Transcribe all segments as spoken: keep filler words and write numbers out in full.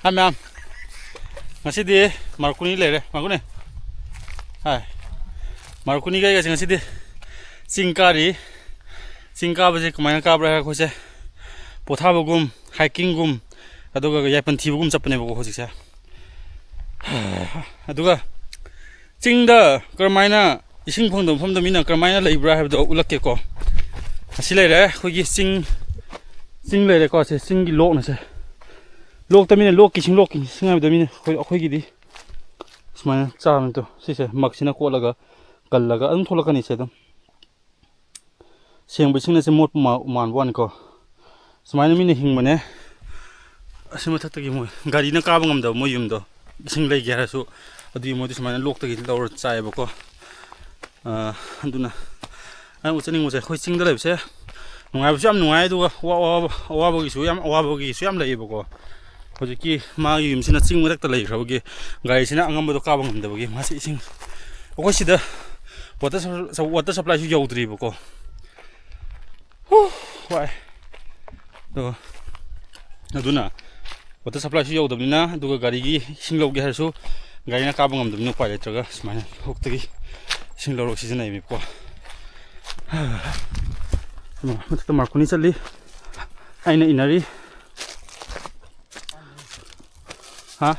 ꯍꯥꯏ ꯃꯌꯥꯝ, ꯉꯁꯤꯗꯤ ꯃꯥꯔꯀꯨꯅꯤ ꯂꯩꯔꯦ, ꯃꯥꯔꯀꯨꯅꯤ꯫ ꯍꯥꯏ, ꯃꯥꯔꯀꯨꯅꯤꯒ ꯑꯩꯒꯁꯦ ꯉꯁꯤꯗꯤ ꯆꯤꯡ ꯀꯥꯔꯤ꯫ ꯆꯤꯡ ꯀꯥꯕꯁꯦ ꯀꯃꯥꯏꯅ ꯀꯥꯕ꯭ꯔꯥ ꯍꯥꯏꯔ, ꯑꯩꯈꯣꯏꯁꯦ ꯄꯣꯊꯥꯕꯒꯨꯝ, ꯍꯥꯏꯀꯤꯡꯒꯨꯝ, ꯑꯗꯨꯒ ꯌꯥꯏꯄꯟ ꯊꯤꯕꯒꯨꯝ ꯆꯠꯄꯅꯦꯕꯀꯣ ꯍꯧꯖꯤꯛꯁꯦ꯫ ꯑꯗꯨꯒ ꯆꯤꯡꯗ ꯀꯔꯝꯍꯥꯏꯅ ꯏꯁꯤꯡ ꯐꯪꯗꯕ ꯃꯐꯝꯗ ꯃꯤꯅ ꯀꯔꯝꯍꯥꯏꯅ ꯂꯩꯕ꯭ꯔꯥ ꯍꯥꯏꯕꯗꯣ ꯎꯠꯂꯛꯀꯦꯀꯣ꯫ ꯑꯁꯤ ꯂꯩꯔꯦ ꯑꯩꯈꯣꯏꯒꯤ ꯆꯤꯡ, ꯆꯤꯡ ꯂꯩꯔꯦꯀꯣ꯫ ꯁꯦ ꯆꯤꯡꯒꯤ ꯂꯣꯛꯅ ꯁꯦ꯫ ꯂꯣꯛꯇ ꯃꯤꯅ ꯂꯣꯛꯀꯤ ꯏꯁꯤꯡ, ꯂꯣꯛꯀꯤ ꯏꯁꯤꯡ ꯍꯥꯏꯕꯗ ꯃꯤꯅ ꯑꯩꯈꯣꯏ, ꯑꯩꯈꯣꯏꯒꯤꯗꯤ ꯁꯨꯃꯥꯏꯅ ꯆꯥꯕꯅꯤ꯫ ꯇꯣ ꯁꯤꯁꯦ ꯃꯛꯁꯤꯅ ꯀꯣꯠꯂꯒ ꯀꯜꯂꯒ ꯑꯗꯨꯝ ꯊꯣꯛꯂꯛꯀꯅꯤ꯫ ꯁꯦ ꯑꯗꯨꯝ ꯁꯦꯡꯕ ꯏꯁꯤꯡ ꯑꯁꯦ ꯃꯣꯠꯄ ꯃꯥ-, ꯃꯥꯟꯕ ꯋꯥꯅꯤꯀꯣ꯫ ꯁꯨꯃꯥꯏꯅ ꯃꯤꯅ ꯍꯤꯡꯕꯅꯦ꯫ ꯑꯁꯤ ꯃꯊꯛꯇꯒꯤ ꯃꯣꯏ ꯒꯥꯔꯤꯅ ꯀꯥꯕ ꯉꯝꯗꯕ ꯃꯣꯏ ꯌꯨꯝꯗꯣ, ꯏꯁꯤꯡ ꯂꯩꯒꯦ ꯍꯥꯏꯔꯁꯨ꯫ ꯑꯗꯨꯒꯤ ꯃꯣꯏꯗꯤ ꯁꯨꯃꯥꯏꯅ ꯂꯣꯛꯇꯒꯤ ꯂꯧꯔ ꯆꯥꯏꯌꯦꯕꯀꯣ꯫ ꯑꯥ, ꯑꯗꯨꯅ ꯑꯩꯅ ꯎꯠꯆꯅꯤꯡꯕꯁꯦ ꯑꯩꯈꯣꯏ ꯆꯤꯡꯗ ꯂꯩꯕꯁꯦ ꯅꯨꯡꯉꯥꯏꯕꯁꯨ ꯌꯥꯝ ꯅꯨꯡꯉꯥꯏ, ꯑꯗꯨꯒ ꯑꯋꯥ-, ꯑꯋꯥꯕ-, ꯑꯋꯥꯕꯒꯤꯁꯨ ꯌꯥꯝ, ꯑꯋꯥꯕꯒꯤꯁꯨ ꯌꯥꯝ ꯂꯩꯌꯦꯕꯀꯣ꯫ ꯍꯧꯖꯤꯛꯀꯤ ꯃꯥꯒꯤ ꯌꯨꯝꯁꯤꯅ ꯆꯤꯡ ꯃꯊꯛꯇ ꯂꯩꯈ꯭ꯔꯕꯒꯤ ꯒꯥꯔꯤꯁꯤꯅ ꯑꯉꯝꯕꯗꯣ ꯀꯥꯕ ꯉꯝꯗꯕꯒꯤ ꯃꯥꯁꯤ ꯏꯁꯤꯡ, ꯑꯩꯈꯣꯏ ꯁꯤꯗ water sup-, water supplyꯁꯨ ꯌꯧꯗ꯭ꯔꯤꯕꯀꯣ꯫ ꯍꯨ, ꯋꯥꯏ꯫ ꯑꯗꯣ, ꯑꯗꯨꯅ water supplyꯁꯨ ꯌꯧꯗꯕꯅꯤꯅ, ꯑꯗꯨꯒ ꯒꯥꯔꯤꯒꯤ ꯏꯁꯤꯡ ꯂꯧꯒꯦ ꯍꯥꯏꯔꯁꯨ ꯒꯥꯔꯤꯅ ꯀꯥꯕ ꯉꯝꯗꯕꯅꯤꯅ ꯎꯄꯥꯏ ꯂꯩꯇ꯭ꯔꯒ ꯁꯨꯃꯥꯏꯅ ꯂꯣꯛꯇꯒꯤ ꯏꯁꯤꯡ ꯂꯧꯔꯒ ꯁꯤꯖꯤꯟꯅꯩꯕꯀꯣ꯫ ꯃꯊꯛꯇ ꯃꯥꯔꯀꯨꯅꯤ ꯆꯠꯂꯤ, ꯑꯩꯅ ꯏꯟꯅꯔꯤ꯫ ꯍꯥ?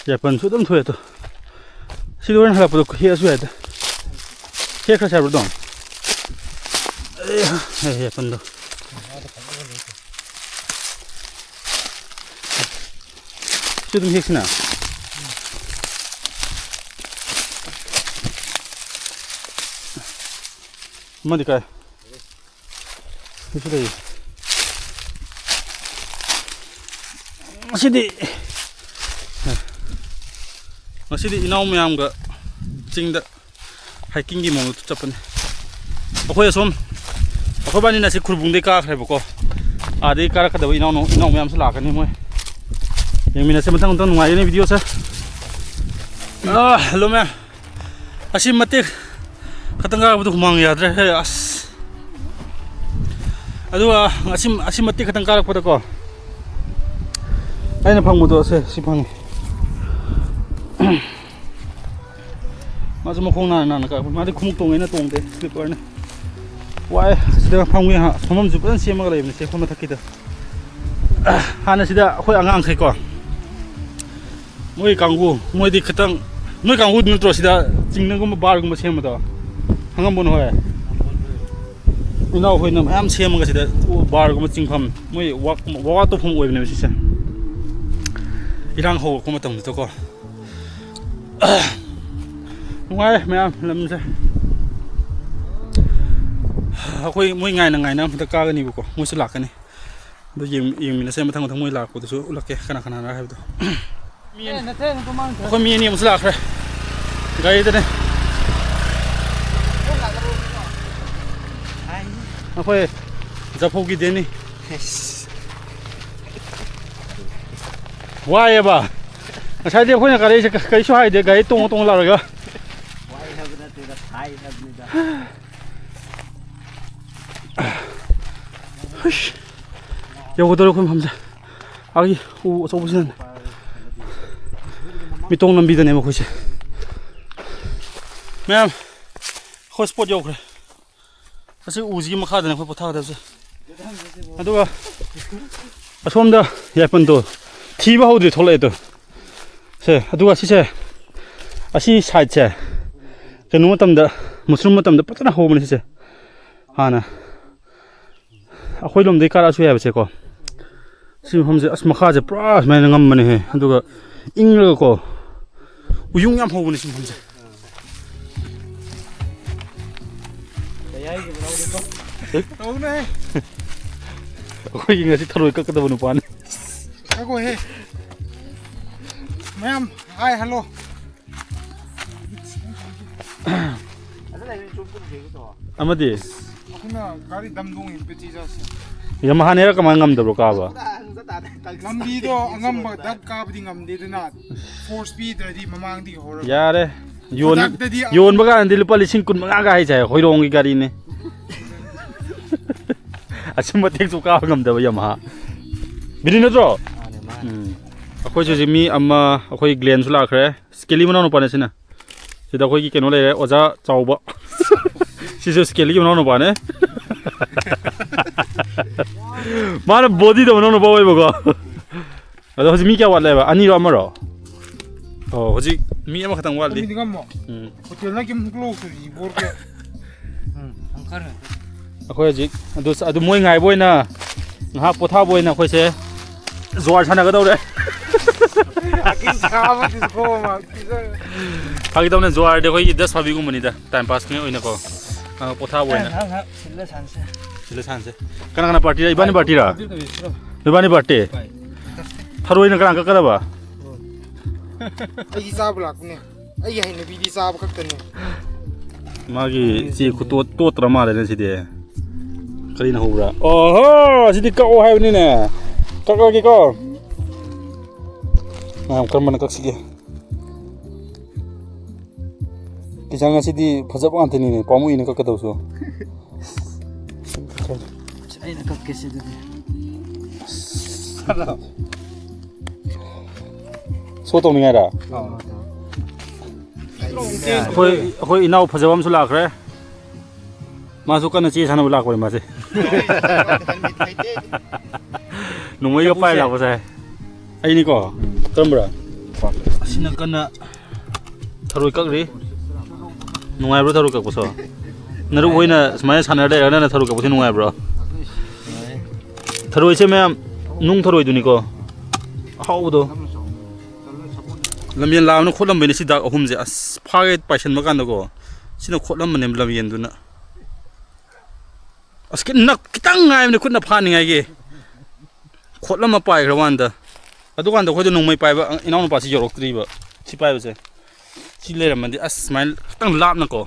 ꯌꯥꯏꯄꯟꯁꯨ ꯑꯗꯨꯝ ꯊꯣꯛꯑꯦ꯫ ꯇꯣ ꯁꯤꯗ ꯍꯣꯔꯦꯟ ꯍꯜꯂꯛꯄꯗ ꯍꯦꯛꯑꯁꯨ ꯌꯥꯏꯗ꯫ ꯍꯦꯛꯈ꯭ꯔꯁꯦ ꯍꯥꯏꯕ꯭ꯔꯣ ꯑꯗꯨꯝ? ꯑꯦ, ꯑꯦ, ꯌꯥꯏꯄꯟꯗꯣ꯫ ꯁꯤ ꯑꯗꯨꯝ ꯍꯦꯛꯁꯤꯅ꯫ ꯑꯃꯗꯤ ꯀꯥꯏ? ꯁꯤꯁꯨ ꯂꯩ꯫ ꯉꯁꯤꯗꯤ, ꯉꯁꯤꯗꯤ ꯏꯅꯥꯎ ꯃꯌꯥꯝꯒ ꯆꯤꯡꯗ hikingꯒꯤ ꯃꯑꯣꯡꯗ ꯆꯠꯄꯅꯤ꯫ ꯑꯩꯈꯣꯏ ꯑꯁꯣꯝ, ꯑꯩꯈꯣꯏ ꯕꯥꯅꯤꯅ ꯑꯁꯤ ꯈꯨꯔꯕꯨꯡꯗꯩ ꯀꯥꯈ꯭ꯔꯦꯕꯀꯣ꯫ ꯑꯥꯗꯩ ꯀꯥꯔꯛꯀꯗꯕ ꯏꯅꯥꯎ, ꯏꯅꯥꯎ ꯃꯌꯥꯝꯁꯨ ꯂꯥꯛꯀꯅꯤ ꯃꯣꯏ꯫ ꯌꯦꯡꯃꯤꯟꯅꯁꯦ ꯃꯊꯪ ꯃꯊꯪ ꯅꯨꯡꯉꯥꯏꯒꯅꯤ videoꯁꯦ꯫ ꯑꯥ, hello ꯃꯌꯥꯝ꯫ ꯑꯁꯤ ꯃꯇꯦꯛ ꯈꯛꯇꯪ ꯀꯥꯔꯛꯄꯗ ꯍꯨꯃꯥꯡ ꯌꯥꯗ꯭ꯔꯦ꯫ ꯑꯁ꯫ ꯑꯗꯨꯒ ꯑꯁꯤ, ꯑꯁꯤ ꯃꯇꯦꯛ ꯈꯛꯇꯪ ꯀꯥꯔꯛꯄꯗꯀꯣ, ꯑꯩꯅ ꯐꯪꯕꯗꯣ ꯁꯦ ꯁꯤ ꯐꯪꯉꯤ꯫ ꯃꯥꯁꯨ ꯃꯈꯣꯡ ꯅꯥꯟꯅ ꯅꯥꯟꯅ ꯀꯛꯄ꯫ ꯃꯥꯗꯤ ꯈꯣꯡꯎꯞ ꯇꯣꯡꯉꯦꯅ ꯇꯣꯡꯗꯦ, ꯁ꯭ꯂꯤꯞꯄꯔꯅ꯫ ꯋꯥꯏ꯫ ꯁꯤꯗ ꯐꯝꯒꯦ ꯍꯥ-, ꯐꯝꯐꯝꯁꯨ ꯐꯖꯅ ꯁꯦꯝꯃꯒ ꯂꯩꯕꯅꯦ ꯁꯦ, ꯑꯩꯈꯣꯏ ꯃꯊꯛꯀꯤꯗ꯫ ꯍꯥꯟꯅ ꯁꯤꯗ ꯑꯩꯈꯣꯏ ꯑꯉꯥꯡꯈꯩꯀꯣ, ꯃꯣꯏ ꯀꯥꯡꯕꯨ, ꯃꯣꯏꯗꯤ ꯈꯤꯇꯪ, ꯅꯣꯏ ꯀꯥꯡꯕꯨꯗꯤ ꯅꯠꯇ꯭ꯔꯣ ꯁꯤꯗ ꯆꯤꯡꯅꯒꯨꯝꯕ ꯕꯥꯔꯒꯨꯝꯕ ꯁꯦꯝꯕꯗꯣ? ꯈꯪꯉꯝꯕꯅꯣ ꯍꯣꯏ꯫ ꯏꯅꯥꯎ ꯍꯣꯏꯅ ꯃꯌꯥꯝ ꯁꯦꯝꯃꯒ ꯁꯤꯗ ꯕꯥꯔꯒꯨꯝꯕ ꯆꯤꯡꯐꯝ, ꯃꯣꯏ ꯋꯥꯛ, ꯋꯥꯛ ꯑꯥꯎꯠ ꯇꯧꯐꯝ ꯑꯣꯏꯕꯅꯦꯕ ꯁꯤꯁꯦ꯫ ꯏꯔꯥꯡ ꯍꯧꯔꯛꯄ ꯃꯇꯝꯗꯨꯗꯀꯣ꯫ ꯅꯨꯡꯉꯥꯏꯔꯦ ꯃꯌꯥꯝ ꯂꯝꯁꯦ꯫ ꯑꯩꯈꯣꯏ ꯃꯣꯏ ꯉꯥꯏꯅ ꯉꯥꯏꯅ ꯑꯃꯨꯛꯇ ꯀꯥꯒꯅꯤꯕꯀꯣ, ꯃꯣꯏꯁꯨ ꯂꯥꯛꯀꯅꯤ꯫ ꯑꯗꯨ ꯌꯦꯡ-, ꯌꯦꯡꯃꯤꯟꯅꯁꯦ ꯃꯊꯪ ꯃꯊꯪ ꯃꯣꯏ ꯂꯥꯛꯄꯗꯨꯁꯨ ꯎꯠꯂꯛꯀꯦ, ꯀꯅꯥ ꯀꯅꯥꯅꯣ ꯍꯥꯏꯕꯗꯣ꯫ ꯃꯤ ꯑꯅꯤ-, ꯑꯩꯈꯣꯏ ꯃꯤ ꯑꯅꯤ ꯑꯃꯁꯨ ꯂꯥꯛꯈ꯭ꯔꯦ ꯒꯥꯔꯤꯗꯅꯦ꯫ ꯑꯩꯈꯣꯏ ꯖꯐꯧꯒꯤ ꯗꯦꯅꯤ꯫ ꯋꯥꯏꯌꯦꯕ꯫ ꯉꯁꯥꯏꯗꯤ ꯑꯩꯈꯣꯏꯅ ꯒꯥꯔꯤꯁꯦ ꯀ-, ꯀꯔꯤꯁꯨ ꯍꯥꯏꯗꯦ, ꯒꯥꯔꯤ ꯇꯣꯡꯉ ꯇꯣꯡꯉ ꯂꯥꯛꯑꯒ꯫ ꯋꯥꯏ ꯍꯥꯏꯕ ꯅꯠꯇꯦꯗ, ꯁꯥꯏ ꯍꯥꯏꯕꯅꯤꯗ꯫ ꯍꯨꯏꯁ꯫ ꯌꯧꯒꯗꯧꯔꯦ ꯑꯩꯈꯣꯏ ꯃꯐꯝꯁꯦ꯫ ꯑꯥꯒꯤ ꯎ ꯑꯆꯧꯕꯁꯤꯅꯅꯦ꯫ ꯃꯤꯇꯣꯡ ꯂꯝꯕꯤꯗꯅꯦ ꯃꯈꯣꯏꯁꯦ꯫ ꯃꯌꯥꯝ, ꯑꯩꯈꯣꯏ ꯁ꯭ꯄꯣꯠ ꯌꯧꯈ꯭ꯔꯦ꯫ ꯑꯁꯤ ꯎꯁꯤꯒꯤ ꯃꯈꯥꯗꯅꯦ ꯑꯩꯈꯣꯏ ꯄꯣꯊꯥꯒꯗꯕꯁꯦ꯫ ꯑꯗꯨꯒ ꯑꯁꯣꯝꯗ ꯌꯥꯏꯄꯟꯗꯣ ꯊꯤꯕ ꯍꯧꯗ꯭ꯔꯤ, ꯊꯣꯛꯂꯛꯑꯦ ꯇꯨ꯫ ꯁꯦ, ꯑꯗꯨꯒ ꯁꯤꯁꯦ, ꯑꯁꯤ ꯁꯥꯏꯠꯁꯦ ꯀꯩꯅꯣ ꯃꯇꯝꯗ, ꯃꯨꯁꯔꯨꯝ ꯃꯇꯝꯗ ꯐꯖꯅ ꯍꯧꯕꯅꯦ ꯁꯤꯁꯦ꯫ ꯍꯥꯟꯅ ꯑꯩꯈꯣꯏ ꯂꯣꯝꯗꯒꯤ ꯀꯥꯔꯛꯑꯁꯨ ꯌꯥꯏꯕꯁꯦꯀꯣ꯫ ꯁꯤ ꯃꯐꯝꯁꯦ, ꯑꯁ, ꯃꯈꯥꯁꯦ ꯄꯨꯔꯥ ꯁꯨꯃꯥꯏꯅ ꯉꯝꯕꯅꯦꯍꯦ꯫ ꯑꯗꯨꯒ ꯏꯪꯂꯒꯀꯣ, ꯎꯌꯨꯡ ꯌꯥꯝ ꯍꯧꯕꯅꯦ ꯁꯤ ꯃꯐꯝꯁꯦ꯫ ꯇꯧꯅꯦ꯫ ꯑꯩꯈꯣꯏꯒꯤ ꯉꯁꯤ ꯊꯔꯣꯏ ꯀꯛꯀꯗꯕ ꯅꯨꯄꯥꯅꯤ꯫ ꯉꯥꯏꯈꯣꯍꯦ꯫ ꯃꯌꯥꯝ, ꯍꯥꯏ, ꯍꯜꯂꯣ꯫ ꯑꯃꯗꯤ? ꯑꯩꯈꯣꯏꯅ ꯒꯥꯔꯤ ꯗꯝ ꯗꯣꯡ ꯏꯟ ꯄꯦꯇꯤ ꯆꯥꯁꯦ꯫ ꯌꯥꯃꯥꯍꯥꯅꯦꯔ ꯀꯃꯥꯏꯅ ꯉꯝꯗꯕ꯭ꯔꯣ ꯀꯥꯕ? ꯂꯝꯕꯤꯗꯣ ꯑꯉꯝꯕ ꯗꯛ ꯀꯥꯕꯗꯤ ꯉꯝꯗꯦꯗꯅ, ꯐꯣꯔꯁ ꯄꯤꯗ꯭ꯔꯗꯤ ꯃꯃꯥꯡꯗꯒꯤ ꯍꯧꯔꯒ꯫ ꯌꯥꯔꯦ꯫ ꯌꯣꯟ-, ꯈꯨꯗꯛꯇꯗꯤ ꯌꯣꯟꯕ ꯀꯥꯟꯗꯗꯤ ꯂꯨꯄꯥ ꯂꯤꯁꯤꯡ ꯀꯨꯟ ꯃꯉꯥꯒ ꯍꯥꯏꯁꯦ ꯍꯣꯏꯔꯣꯡꯒꯤ ꯒꯥꯔꯤꯅꯦ꯫ ꯑꯁꯤ ꯃꯇꯦꯛꯁꯨ ꯀꯥꯕ ꯉꯝꯗꯕ ꯌꯥꯃꯥꯍꯥ꯫ ꯕꯤꯅꯤ ꯅꯠꯇ꯭ꯔꯣ? ꯎꯝ꯫ ꯑꯩꯈꯣꯏꯁꯨ ꯍꯧꯖꯤꯛ ꯃꯤ ꯑꯃ, ꯑꯩꯈꯣꯏ ꯒ꯭ꯂꯦꯟꯁꯨ ꯂꯥꯛꯈ꯭ꯔꯦ꯫ ꯁ꯭ꯀꯦꯂꯤ ꯃꯅꯥꯎ ꯅꯨꯄꯥꯅꯦ ꯁꯤꯅ꯫ ꯁꯤꯗ ꯑꯩꯈꯣꯏꯒꯤ ꯀꯩꯅꯣ ꯂꯩꯔꯦ, ꯑꯣꯖꯥ ꯆꯥꯎꯕ꯫ ꯁꯤꯁꯨ ꯁ꯭ꯀꯦꯂꯤꯒꯤ ꯃꯅꯥꯎ ꯅꯨꯄꯥꯅꯦ꯫ ꯃꯥꯅ ꯕꯣꯗꯤꯗ ꯃꯅꯥꯎ ꯅꯨꯄꯥ ꯑꯣꯏꯕꯀꯣ꯫ ꯑꯗꯣ ꯍꯧꯖꯤꯛ ꯃꯤ ꯀꯌꯥ ꯋꯥꯠꯂꯦꯕ? ꯑꯅꯤꯔꯣ, ꯑꯃꯔꯣ? ꯑꯣ, ꯍꯧꯖꯤꯛ ꯃꯤ ꯑꯃꯈꯛꯇꯪ ꯋꯥꯠꯂꯤ꯫ ꯃꯤꯗꯤ ꯉꯝꯃꯣ꯫ ꯎꯝ꯫ ꯍꯣꯇꯦꯜꯅ ꯀꯤꯝ ꯀ꯭ꯂꯣꯖ ꯇꯧꯔꯤ ꯕꯣꯔꯒꯦ꯫ ꯎꯝ, ꯍꯪꯀꯔ꯫ ꯑꯩꯈꯣꯏ ꯍꯧꯖꯤꯛ ꯑꯗꯨ, ꯑꯗꯨ ꯃꯣꯏ ꯉꯥꯏꯕ ꯑꯣꯏꯅ, ꯉꯥꯏꯍꯥꯛ ꯄꯣꯊꯥꯕ ꯑꯣꯏꯅ ꯑꯩꯈꯣꯏꯁꯦ ꯖꯨꯋꯥꯔ ꯁꯥꯟꯅꯒꯗꯧꯔꯦ꯫ ꯑꯀꯤꯡ ꯁꯥꯕꯗꯨꯁꯨ ꯈꯣꯡ ꯑꯃ ꯄꯤꯖꯔꯦ꯫ ꯐꯥꯒꯤ ꯇꯧꯅꯦ, ꯖꯨꯋꯥꯔꯗꯤ ꯑꯩꯈꯣꯏꯒꯤ ꯗꯁ ꯐꯥꯕꯤꯒꯨꯝꯕꯅꯤꯗ, ꯇꯥꯏꯝ ꯄꯥꯁꯀꯤ ꯑꯣꯏꯅꯀꯣ꯫ ꯑ, ꯄꯣꯊꯥꯕ ꯑꯣꯏꯅ꯫ ꯉꯥꯏꯍꯥꯛ, ꯉꯥꯏꯍꯥꯛ ꯁꯤꯜꯂ ꯁꯥꯟꯁꯦ꯫ ꯁꯤꯜꯂ ꯁꯥꯟꯁꯦ꯫ ꯀꯅꯥ ꯀꯅꯥ ꯄꯥꯔꯇꯤꯔ? ꯏꯕꯥꯅꯤ ꯄꯥꯔꯇꯤꯔ? ꯍꯧꯖꯤꯛ ꯇꯧꯔꯤꯁꯤꯔꯣ? ꯏꯕꯥꯅꯤ ꯄꯥꯔꯇꯤ꯫ ꯍꯣꯏ꯫ ꯊꯔꯣꯏꯅ ꯀꯅꯥ ꯀꯛꯀꯗꯕ? ꯑꯩꯒꯤ ꯆꯥꯕ ꯂꯥꯛꯄꯅꯦ꯫ ꯑꯩꯒꯤ ꯍꯩꯅꯕꯤꯗꯤ ꯆꯥꯕ ꯈꯛꯇꯅꯦ꯫ ꯃꯥꯒꯤ ꯆꯦ ꯈꯨꯇꯣꯠ ꯇꯣꯠꯇ꯭ꯔ ꯃꯥꯜꯂꯦꯅꯦ ꯁꯤꯗꯤ꯫ ꯀꯔꯤꯅ ꯍꯧꯕ꯭ꯔꯥ? ꯑꯣꯍꯣ! ꯁꯤꯗꯤ ꯀꯛꯑꯣ ꯍꯥꯏꯕꯅꯤꯅꯦ꯫ ꯀꯛꯂꯒꯦꯀꯣ꯫ ꯃꯌꯥꯝ ꯀꯔꯝꯕꯅ ꯀꯛꯁꯤꯒꯦ? ꯀꯤꯁꯪ ꯑꯁꯤꯗꯤ ꯐꯖꯕ ꯉꯥꯛꯇꯅꯤꯅꯦ, ꯄꯥꯝꯃꯨꯏꯅꯦ ꯀꯛꯀꯗꯕꯁꯨ꯫ ꯑꯩꯅ ꯀꯛꯀꯦ ꯁꯤꯗꯗꯤ꯫ ꯁꯣ ꯇꯧꯅꯤꯡꯉꯥꯏꯔ? ꯑꯩꯈꯣꯏ, ꯑꯩꯈꯣꯏ ꯏꯅꯥꯎ ꯐꯖꯕ ꯑꯃꯁꯨ ꯂꯥꯛꯈ꯭ꯔꯦ꯫ ꯃꯥꯁꯨ ꯀꯟꯅ ꯆꯦ ꯁꯥꯟꯅꯕ ꯂꯥꯛꯄꯅꯤ ꯃꯥꯁꯦ꯫ ꯅꯣꯡꯃꯩꯒ ꯄꯥꯏ ꯂꯥꯛꯄꯁꯦ꯫ ꯑꯩꯅꯤꯀꯣ? ꯀꯔꯝꯕ꯭ꯔꯥ? ꯑꯁꯤꯅ ꯀꯟꯅ ꯊꯔꯣꯏ ꯀꯛꯂꯤ꯫ ꯅꯨꯡꯉꯥꯏꯕ꯭ꯔꯣ ꯊꯔꯣꯏ ꯀꯛꯄꯁꯨ? ꯅꯔꯨꯛ ꯍꯣꯏꯅ ꯁꯨꯃꯥꯏꯅ ꯁꯥꯟꯅꯔ ꯂꯩꯔꯒ ꯅꯪꯅ ꯊꯔꯣꯏ ꯀꯛꯄꯁꯦ ꯅꯨꯡꯉꯥꯏꯕ꯭ꯔꯣ? ꯊꯔꯣꯏꯁꯦ ꯃꯌꯥꯝ ꯅꯨꯡ ꯊꯔꯣꯏꯗꯨꯅꯤꯀꯣ꯫ ꯑꯍꯥꯎꯕꯗꯣ꯫ ꯂꯝꯖꯦꯜ ꯂꯥꯕꯅ ꯈꯣꯠꯂꯝꯕꯩꯅꯦ ꯁꯤ ꯗꯥꯛ ꯑꯍꯨꯝꯁꯦ꯫ ꯑꯁ, ꯐꯥꯒꯦ ꯄꯥꯏꯁꯟꯕ ꯀꯥꯟꯗꯀꯣ꯫ ꯁꯤꯅ ꯈꯣꯠꯂꯝꯕꯅꯦ ꯂꯝꯖꯦꯜꯗꯨꯅ꯫ ꯑꯁ, ꯈꯤꯠ-, ꯅꯛ-, ꯈꯤꯇꯪ ꯉꯥꯏꯕꯅꯦ ꯈꯨꯠꯅ ꯐꯥꯅꯤꯡꯉꯥꯏꯒꯤ꯫ ꯈꯣꯠꯂꯝꯃ ꯄꯥꯏꯈ꯭ꯔ ꯋꯥꯅꯤꯗ꯫ ꯑꯗꯨꯀꯥꯟꯗ ꯑꯩꯈꯣꯏꯗ ꯅꯣꯡꯃꯩ ꯄꯥꯏꯕ ꯏꯅꯥꯎꯅꯨꯄꯥꯁꯤ ꯌꯧꯔꯛꯇ꯭ꯔꯤꯕ꯫ ꯁꯤ ꯄꯥꯏꯕꯁꯦ꯫ ꯁꯤ ꯂꯩꯔꯝꯃꯗꯤ ꯑꯁ ꯁꯨꯃꯥꯏꯅ ꯈꯤꯇꯪ ꯂꯥꯞꯅꯀꯣ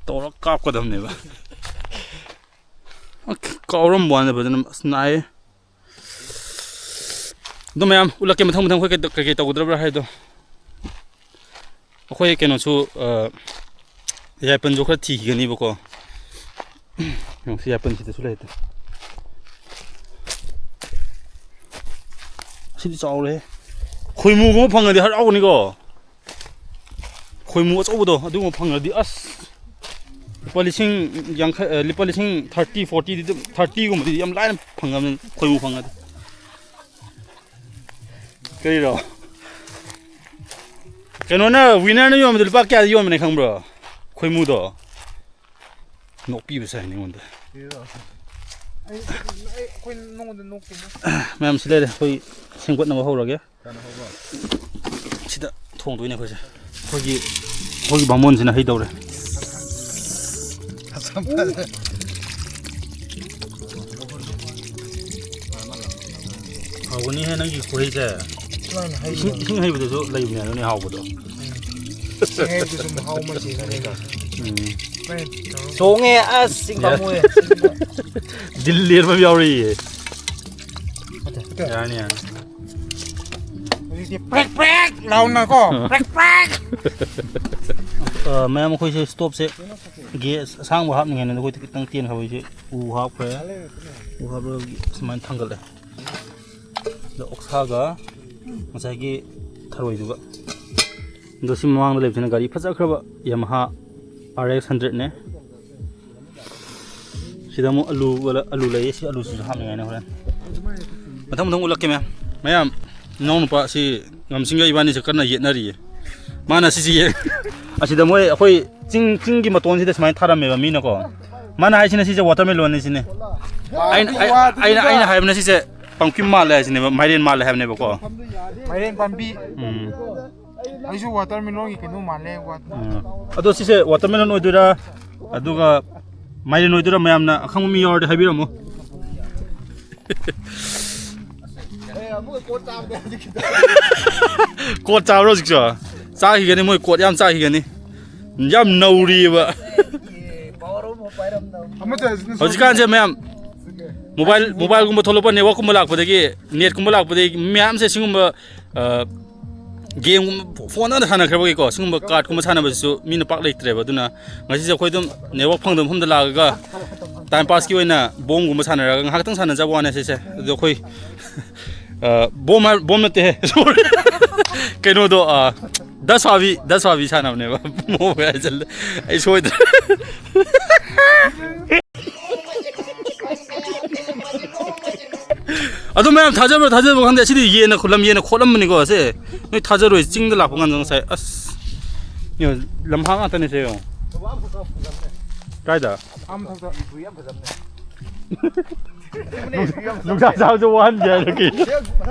ꯇꯧꯔꯒ ꯀꯥꯞꯀꯗꯕꯅꯦꯕ꯫ ꯑꯁ, ꯀꯥꯎꯔꯝꯕ ꯋꯥꯅꯤꯗ ꯐꯖꯅ꯫ ꯑꯁ ꯅꯥꯏꯌꯦ꯫ ꯑꯗꯨ ꯃꯌꯥꯝ ꯎꯠꯂꯛꯀꯦ ꯃꯊꯪ ꯃꯊꯪ ꯑꯩꯈꯣꯏ ꯀꯩ-, ꯀꯩꯀꯩ ꯇꯧꯒꯗꯕ꯭ꯔꯥ ꯍꯥꯏꯗꯣ꯫ ꯑꯩꯈꯣꯏ ꯀꯩꯅꯣꯁꯨ, ꯑ, ꯌꯥꯏꯄꯟꯁꯨ ꯈꯔ ꯊꯤꯈꯤꯒꯅꯤꯕꯀꯣ꯫ ꯌꯦꯡꯉꯨ, ꯁꯤ ꯌꯥꯏꯄꯟꯁꯤꯗꯁꯨ ꯂꯩꯇꯦ꯫ ꯁꯤꯗꯤ ꯆꯥꯎꯔꯦ꯫ ꯈꯣꯏꯃꯨꯒꯨꯝꯕ ꯐꯪꯉꯗꯤ ꯍꯔꯥꯎꯒꯅꯤꯀꯣ꯫ ꯈꯣꯏꯃꯨ ꯑꯆꯧꯕꯗꯣ ꯑꯗꯨꯒꯨꯝꯕ ꯐꯪꯉꯗꯤ ꯑꯁ, ꯂꯨꯄꯥ ꯂꯤꯁꯤꯡ ꯌꯥꯡꯈꯩ, ꯑ, ꯂꯨꯄꯥ ꯂꯤꯁꯤꯡ ꯊꯥꯔꯇꯤ, ꯐꯣꯔꯇꯤꯗꯤ ꯑꯗꯨꯝ, ꯊꯥꯔꯇꯤꯒꯨꯝꯕꯗꯤ ꯌꯥꯝ ꯂꯥꯏꯅ ꯐꯪꯉꯕꯅꯤ ꯈꯣꯏꯃꯨ ꯐꯪꯉꯗꯤ꯫ ꯀꯔꯤꯔꯣ? ꯀꯩꯅꯣꯅ, winnerꯅ ꯌꯣꯟꯕꯗ ꯂꯨꯄꯥ ꯀꯌꯥꯗ ꯌꯣꯟꯕꯅꯦ ꯈꯪꯕ꯭ꯔꯣ? ꯈꯣꯏꯃꯨꯗꯣ꯫ ꯅꯣꯛꯄꯤꯕ ꯁꯥꯏꯅꯦ ꯑꯩꯉꯣꯟꯗ꯫ ꯑꯩ, ꯑꯩ, ꯑꯩꯈꯣꯏ ꯅꯉꯣꯟꯗ ꯅꯣꯛꯇꯦꯅꯦ꯫ ꯃꯌꯥꯝ ꯁꯤ ꯂꯩꯔꯦ, ꯑꯩꯈꯣꯏ ꯁꯦꯝꯒꯠꯅꯕ ꯍꯧꯔꯒꯦ꯫ ꯀꯅꯥ ꯍꯧꯕ? ꯁꯤꯗ ꯊꯣꯡꯗꯣꯏꯅꯦ ꯑꯩꯈꯣꯏꯁꯦ꯫ ꯑꯩꯈꯣꯏꯒꯤ, ꯑꯩꯈꯣꯏꯒꯤ ꯕꯥꯃꯣꯟꯁꯤꯅ ꯍꯩꯗꯧꯔꯦ꯫ ꯍꯥꯎꯒꯅꯤꯍꯦ ꯅꯪꯒꯤ ꯈꯨꯍꯩꯁꯦ꯫ ꯁꯨꯃꯥꯏꯅ ꯏꯁꯤꯡ, ꯍꯩꯕꯤꯔꯣ꯫ ꯏꯁꯤꯡ ꯍꯩꯕꯗꯁꯨ ꯂꯩꯕꯅꯦ ꯑꯗꯨꯅꯦ ꯍꯥꯎꯕꯗꯣ꯫ ꯏꯁꯤꯡ ꯍꯩꯕꯗꯁꯨ ꯃꯍꯥꯎ ꯑꯃ ꯆꯦꯟꯕꯅꯦ꯫ ꯎꯝ꯫ ꯁꯨꯃꯥꯏꯅ ꯇꯧꯔꯣ꯫ ꯆꯣꯡꯉꯦ ꯑꯁ ꯁꯤꯡ ꯌꯥ-, ꯄꯥꯝꯃꯨꯏ꯫ ꯗꯤꯜ ꯂꯦꯟꯕ ꯑꯃ ꯌꯥꯎꯔꯤꯌꯦ꯫ ꯑꯠꯇꯦ, ꯑꯠꯇꯦ꯫ ꯌꯥꯔꯅꯤ, ꯌꯥꯔꯅꯤ꯫ ꯍꯧꯖꯤꯛꯇꯤ ꯄ꯭ꯔꯦꯛ ꯄ꯭ꯔꯦꯛ ꯂꯥꯎꯅꯀꯣ꯫ ꯑ꯫ ꯄ꯭ꯔꯦꯛ ꯄ꯭ꯔꯦꯛ꯫ ꯑ, ꯃꯌꯥꯝ ꯑꯩꯈꯣꯏꯁꯦ ꯁ꯭ꯇꯣꯞꯁꯦ ꯒꯦꯁ ꯑꯁꯥꯡꯕ ꯍꯥꯞꯅꯤꯡꯉꯥꯏꯅꯦ ꯑꯩꯈꯣꯏ ꯈꯤꯇꯪ ꯇꯦꯟꯈ꯭ꯔꯕꯩꯁꯦ ꯎ ꯍꯥꯞꯈ꯭ꯔꯦ꯫ ꯎ ꯍꯥꯞꯂꯒ ꯁꯨꯃꯥꯏꯅ ꯊꯥꯡꯒꯠꯂꯦ꯫ ꯑꯗꯣ ꯑꯣꯛꯁꯥꯒ ꯉꯁꯥꯏꯒꯤ ꯊꯔꯣꯏꯗꯨꯒ꯫ ꯑꯗꯣ ꯁꯤ ꯃꯃꯥꯡꯗ ꯂꯩꯕꯁꯤꯅ ꯒꯥꯔꯤ ꯐꯖꯈ꯭ꯔꯕ Yamaha R X hundredꯅꯦ꯫ ꯁꯤꯗ ꯑꯃꯨꯛ ꯑꯂꯨ, ꯑꯂꯨ ꯂꯩꯌꯦ꯫ ꯁꯤ ꯑꯂꯨꯁꯤꯁꯨ ꯍꯥꯞꯅꯤꯡꯉꯥꯏꯅꯦ ꯍꯣꯔꯦꯟ꯫ ꯃꯊꯪ ꯃꯊꯪ ꯎꯠꯂꯛꯀꯦ ꯃꯌꯥꯝ꯫ ꯃꯌꯥꯝ, ꯏꯅꯥꯎꯅꯨꯄꯥ ꯑꯁꯤ ꯉꯝꯁꯤꯡꯒ ꯏꯕꯥꯅꯤꯁꯦ ꯀꯟꯅ ꯌꯦꯠꯅꯔꯤꯌꯦ꯫ ꯃꯥꯅ ꯁꯤꯁꯤ ꯌꯦ-, ꯑꯁꯤꯗ ꯃꯣꯏ ꯑꯩꯈꯣꯏ ꯆꯤꯡ, ꯆꯤꯡꯒꯤ ꯃꯇꯣꯟꯁꯤꯗ ꯁꯨꯃꯥꯏꯅ ꯊꯥꯔꯝꯃꯦꯕ ꯃꯤꯅꯀꯣ꯫ ꯃꯥꯅ ꯍꯥꯏꯁꯤꯅ ꯁꯤꯁꯦ watermelonꯅꯤ ꯁꯤꯅꯦ꯫ ꯑꯩꯅ, ꯑꯩ-, ꯑꯩꯅ, ꯑꯩꯅ ꯍꯥꯏꯕꯅ ꯁꯤꯁꯦ pumpkin ꯃꯥꯜꯂꯦ ꯍꯥꯏꯁꯤꯅꯦꯕ, ꯃꯥꯏꯔꯦꯟ ꯃꯥꯜꯂꯦ ꯍꯥꯏꯕꯅꯦꯕꯀꯣ꯫ ꯃꯥꯏꯔꯦꯟ ꯄꯥꯝꯕꯤ꯫ ꯎꯝ꯫ ꯑꯩꯁꯨ watermelonꯒꯤ ꯀꯩꯅꯣ ꯃꯥꯜꯂꯦ, ꯋꯥ-, ꯎꯝ꯫ ꯑꯗꯣ ꯁꯤꯁꯦ watermelon ꯑꯣꯏꯗꯣꯏꯔꯥ? ꯑꯗꯨꯒ ꯃꯥꯏꯔꯦꯟ ꯑꯣꯏꯗꯣꯏꯔꯥ? ꯃꯌꯥꯝꯅ ꯑꯈꯪꯕ ꯃꯤ ꯌꯥꯎꯔꯗꯤ ꯍꯥꯏꯕꯤꯔꯝꯃꯣ꯫ ꯀꯣꯠ ꯆꯥꯕ꯭ꯔꯣ ꯍꯧꯖꯤꯛꯁꯨ? ꯆꯥꯈꯤꯒꯅꯤ, ꯃꯣꯏ ꯀꯣꯠ ꯌꯥꯝ ꯆꯥꯈꯤꯒꯅꯤ꯫ ꯌꯥꯝ ꯅꯧꯔꯤꯕ꯫ ꯑꯃꯠꯇ ꯍꯧꯖꯤꯛꯀꯥꯟꯁꯦ ꯃꯌꯥꯝ mobile, mobileꯒꯨꯝꯕ ꯊꯣꯛꯂꯛꯄ, networkꯀꯨꯝꯕ ꯂꯥꯛꯄꯗꯒꯤ, netꯀꯨꯝꯕ ꯂꯥꯛꯄꯗꯒꯤ ꯃꯌꯥꯝꯁꯦ ꯁꯤꯒꯨꯝꯕ, ꯑ, gameꯒꯨꯝꯕ phoneꯗ ꯁꯥꯟꯅꯈ꯭ꯔꯕꯒꯤꯀꯣ, ꯁꯤꯒꯨꯝꯕ cardꯀꯨꯝꯕ ꯁꯥꯟꯅꯕꯁꯤꯁꯨ ꯃꯤꯅ ꯄꯥꯛ ꯂꯩꯇ꯭ꯔꯦꯕ꯫ ꯑꯗꯨꯅ ꯉꯁꯤꯁꯦ ꯑꯩꯈꯣꯏ ꯑꯗꯨꯝ network ꯐꯪꯗꯕ ꯃꯐꯝꯗ ꯂꯥꯛꯑꯒ time passꯀꯤ ꯑꯣꯏꯅ ꯕꯣꯝꯒꯨꯝꯕ ꯁꯥꯟꯅꯔꯒ ꯉꯥꯏꯍꯥꯛꯇꯪ ꯁꯥꯟꯅꯖꯕ ꯋꯥꯅꯦ ꯁꯤꯁꯦ꯫ ꯑꯗꯣ ꯑꯩꯈꯣꯏ ꯑ, ꯕꯣꯝ ꯍꯥꯏ-, ꯕꯣꯝ ꯅꯠꯇꯦꯍꯦ꯫ ꯀꯩꯅꯣꯗꯣ, ꯑ, ꯗꯁ ꯐꯥꯕꯤ, ꯗꯁ ꯐꯥꯕꯤ ꯁꯥꯟꯅꯕꯅꯦꯕ꯫ ꯃꯣ ꯍꯥꯏꯖꯜꯂꯦ꯫ ꯑꯩ ꯁꯣꯏꯗ꯭ꯔꯦ꯫ ꯑꯗꯨ ꯃꯌꯥꯝ ꯊꯥꯖꯕ꯭ꯔꯥ ꯊꯥꯖꯕ꯭ꯔꯥ ꯈꯪꯗꯦ꯫ ꯑꯁꯤꯗꯤ ꯌꯦꯟꯅ ꯈꯨꯠꯂꯝ, ꯌꯦꯟꯅ ꯈꯣꯠꯂꯝꯕꯅꯤꯀꯣ꯫ ꯑꯁꯦ ꯅꯣꯏ ꯊꯥꯖꯔꯣꯏ꯫ ꯆꯤꯡꯗ ꯂꯥꯛꯄ ꯀꯥꯟꯗ ꯉꯁꯥꯏ, ꯑꯁ, ꯌꯦꯡꯉꯣ, ꯂꯝꯍꯥꯡ ꯉꯥꯛꯇꯅꯦ ꯁꯦ, ꯌꯦꯡꯉꯣ꯫ ꯀꯥꯏꯗ? ꯅꯨꯡꯁꯥ ꯁꯥꯕꯁꯦ ꯋꯥꯍꯟꯒꯦ ꯍꯥꯏꯔ ꯀꯩꯅꯣ?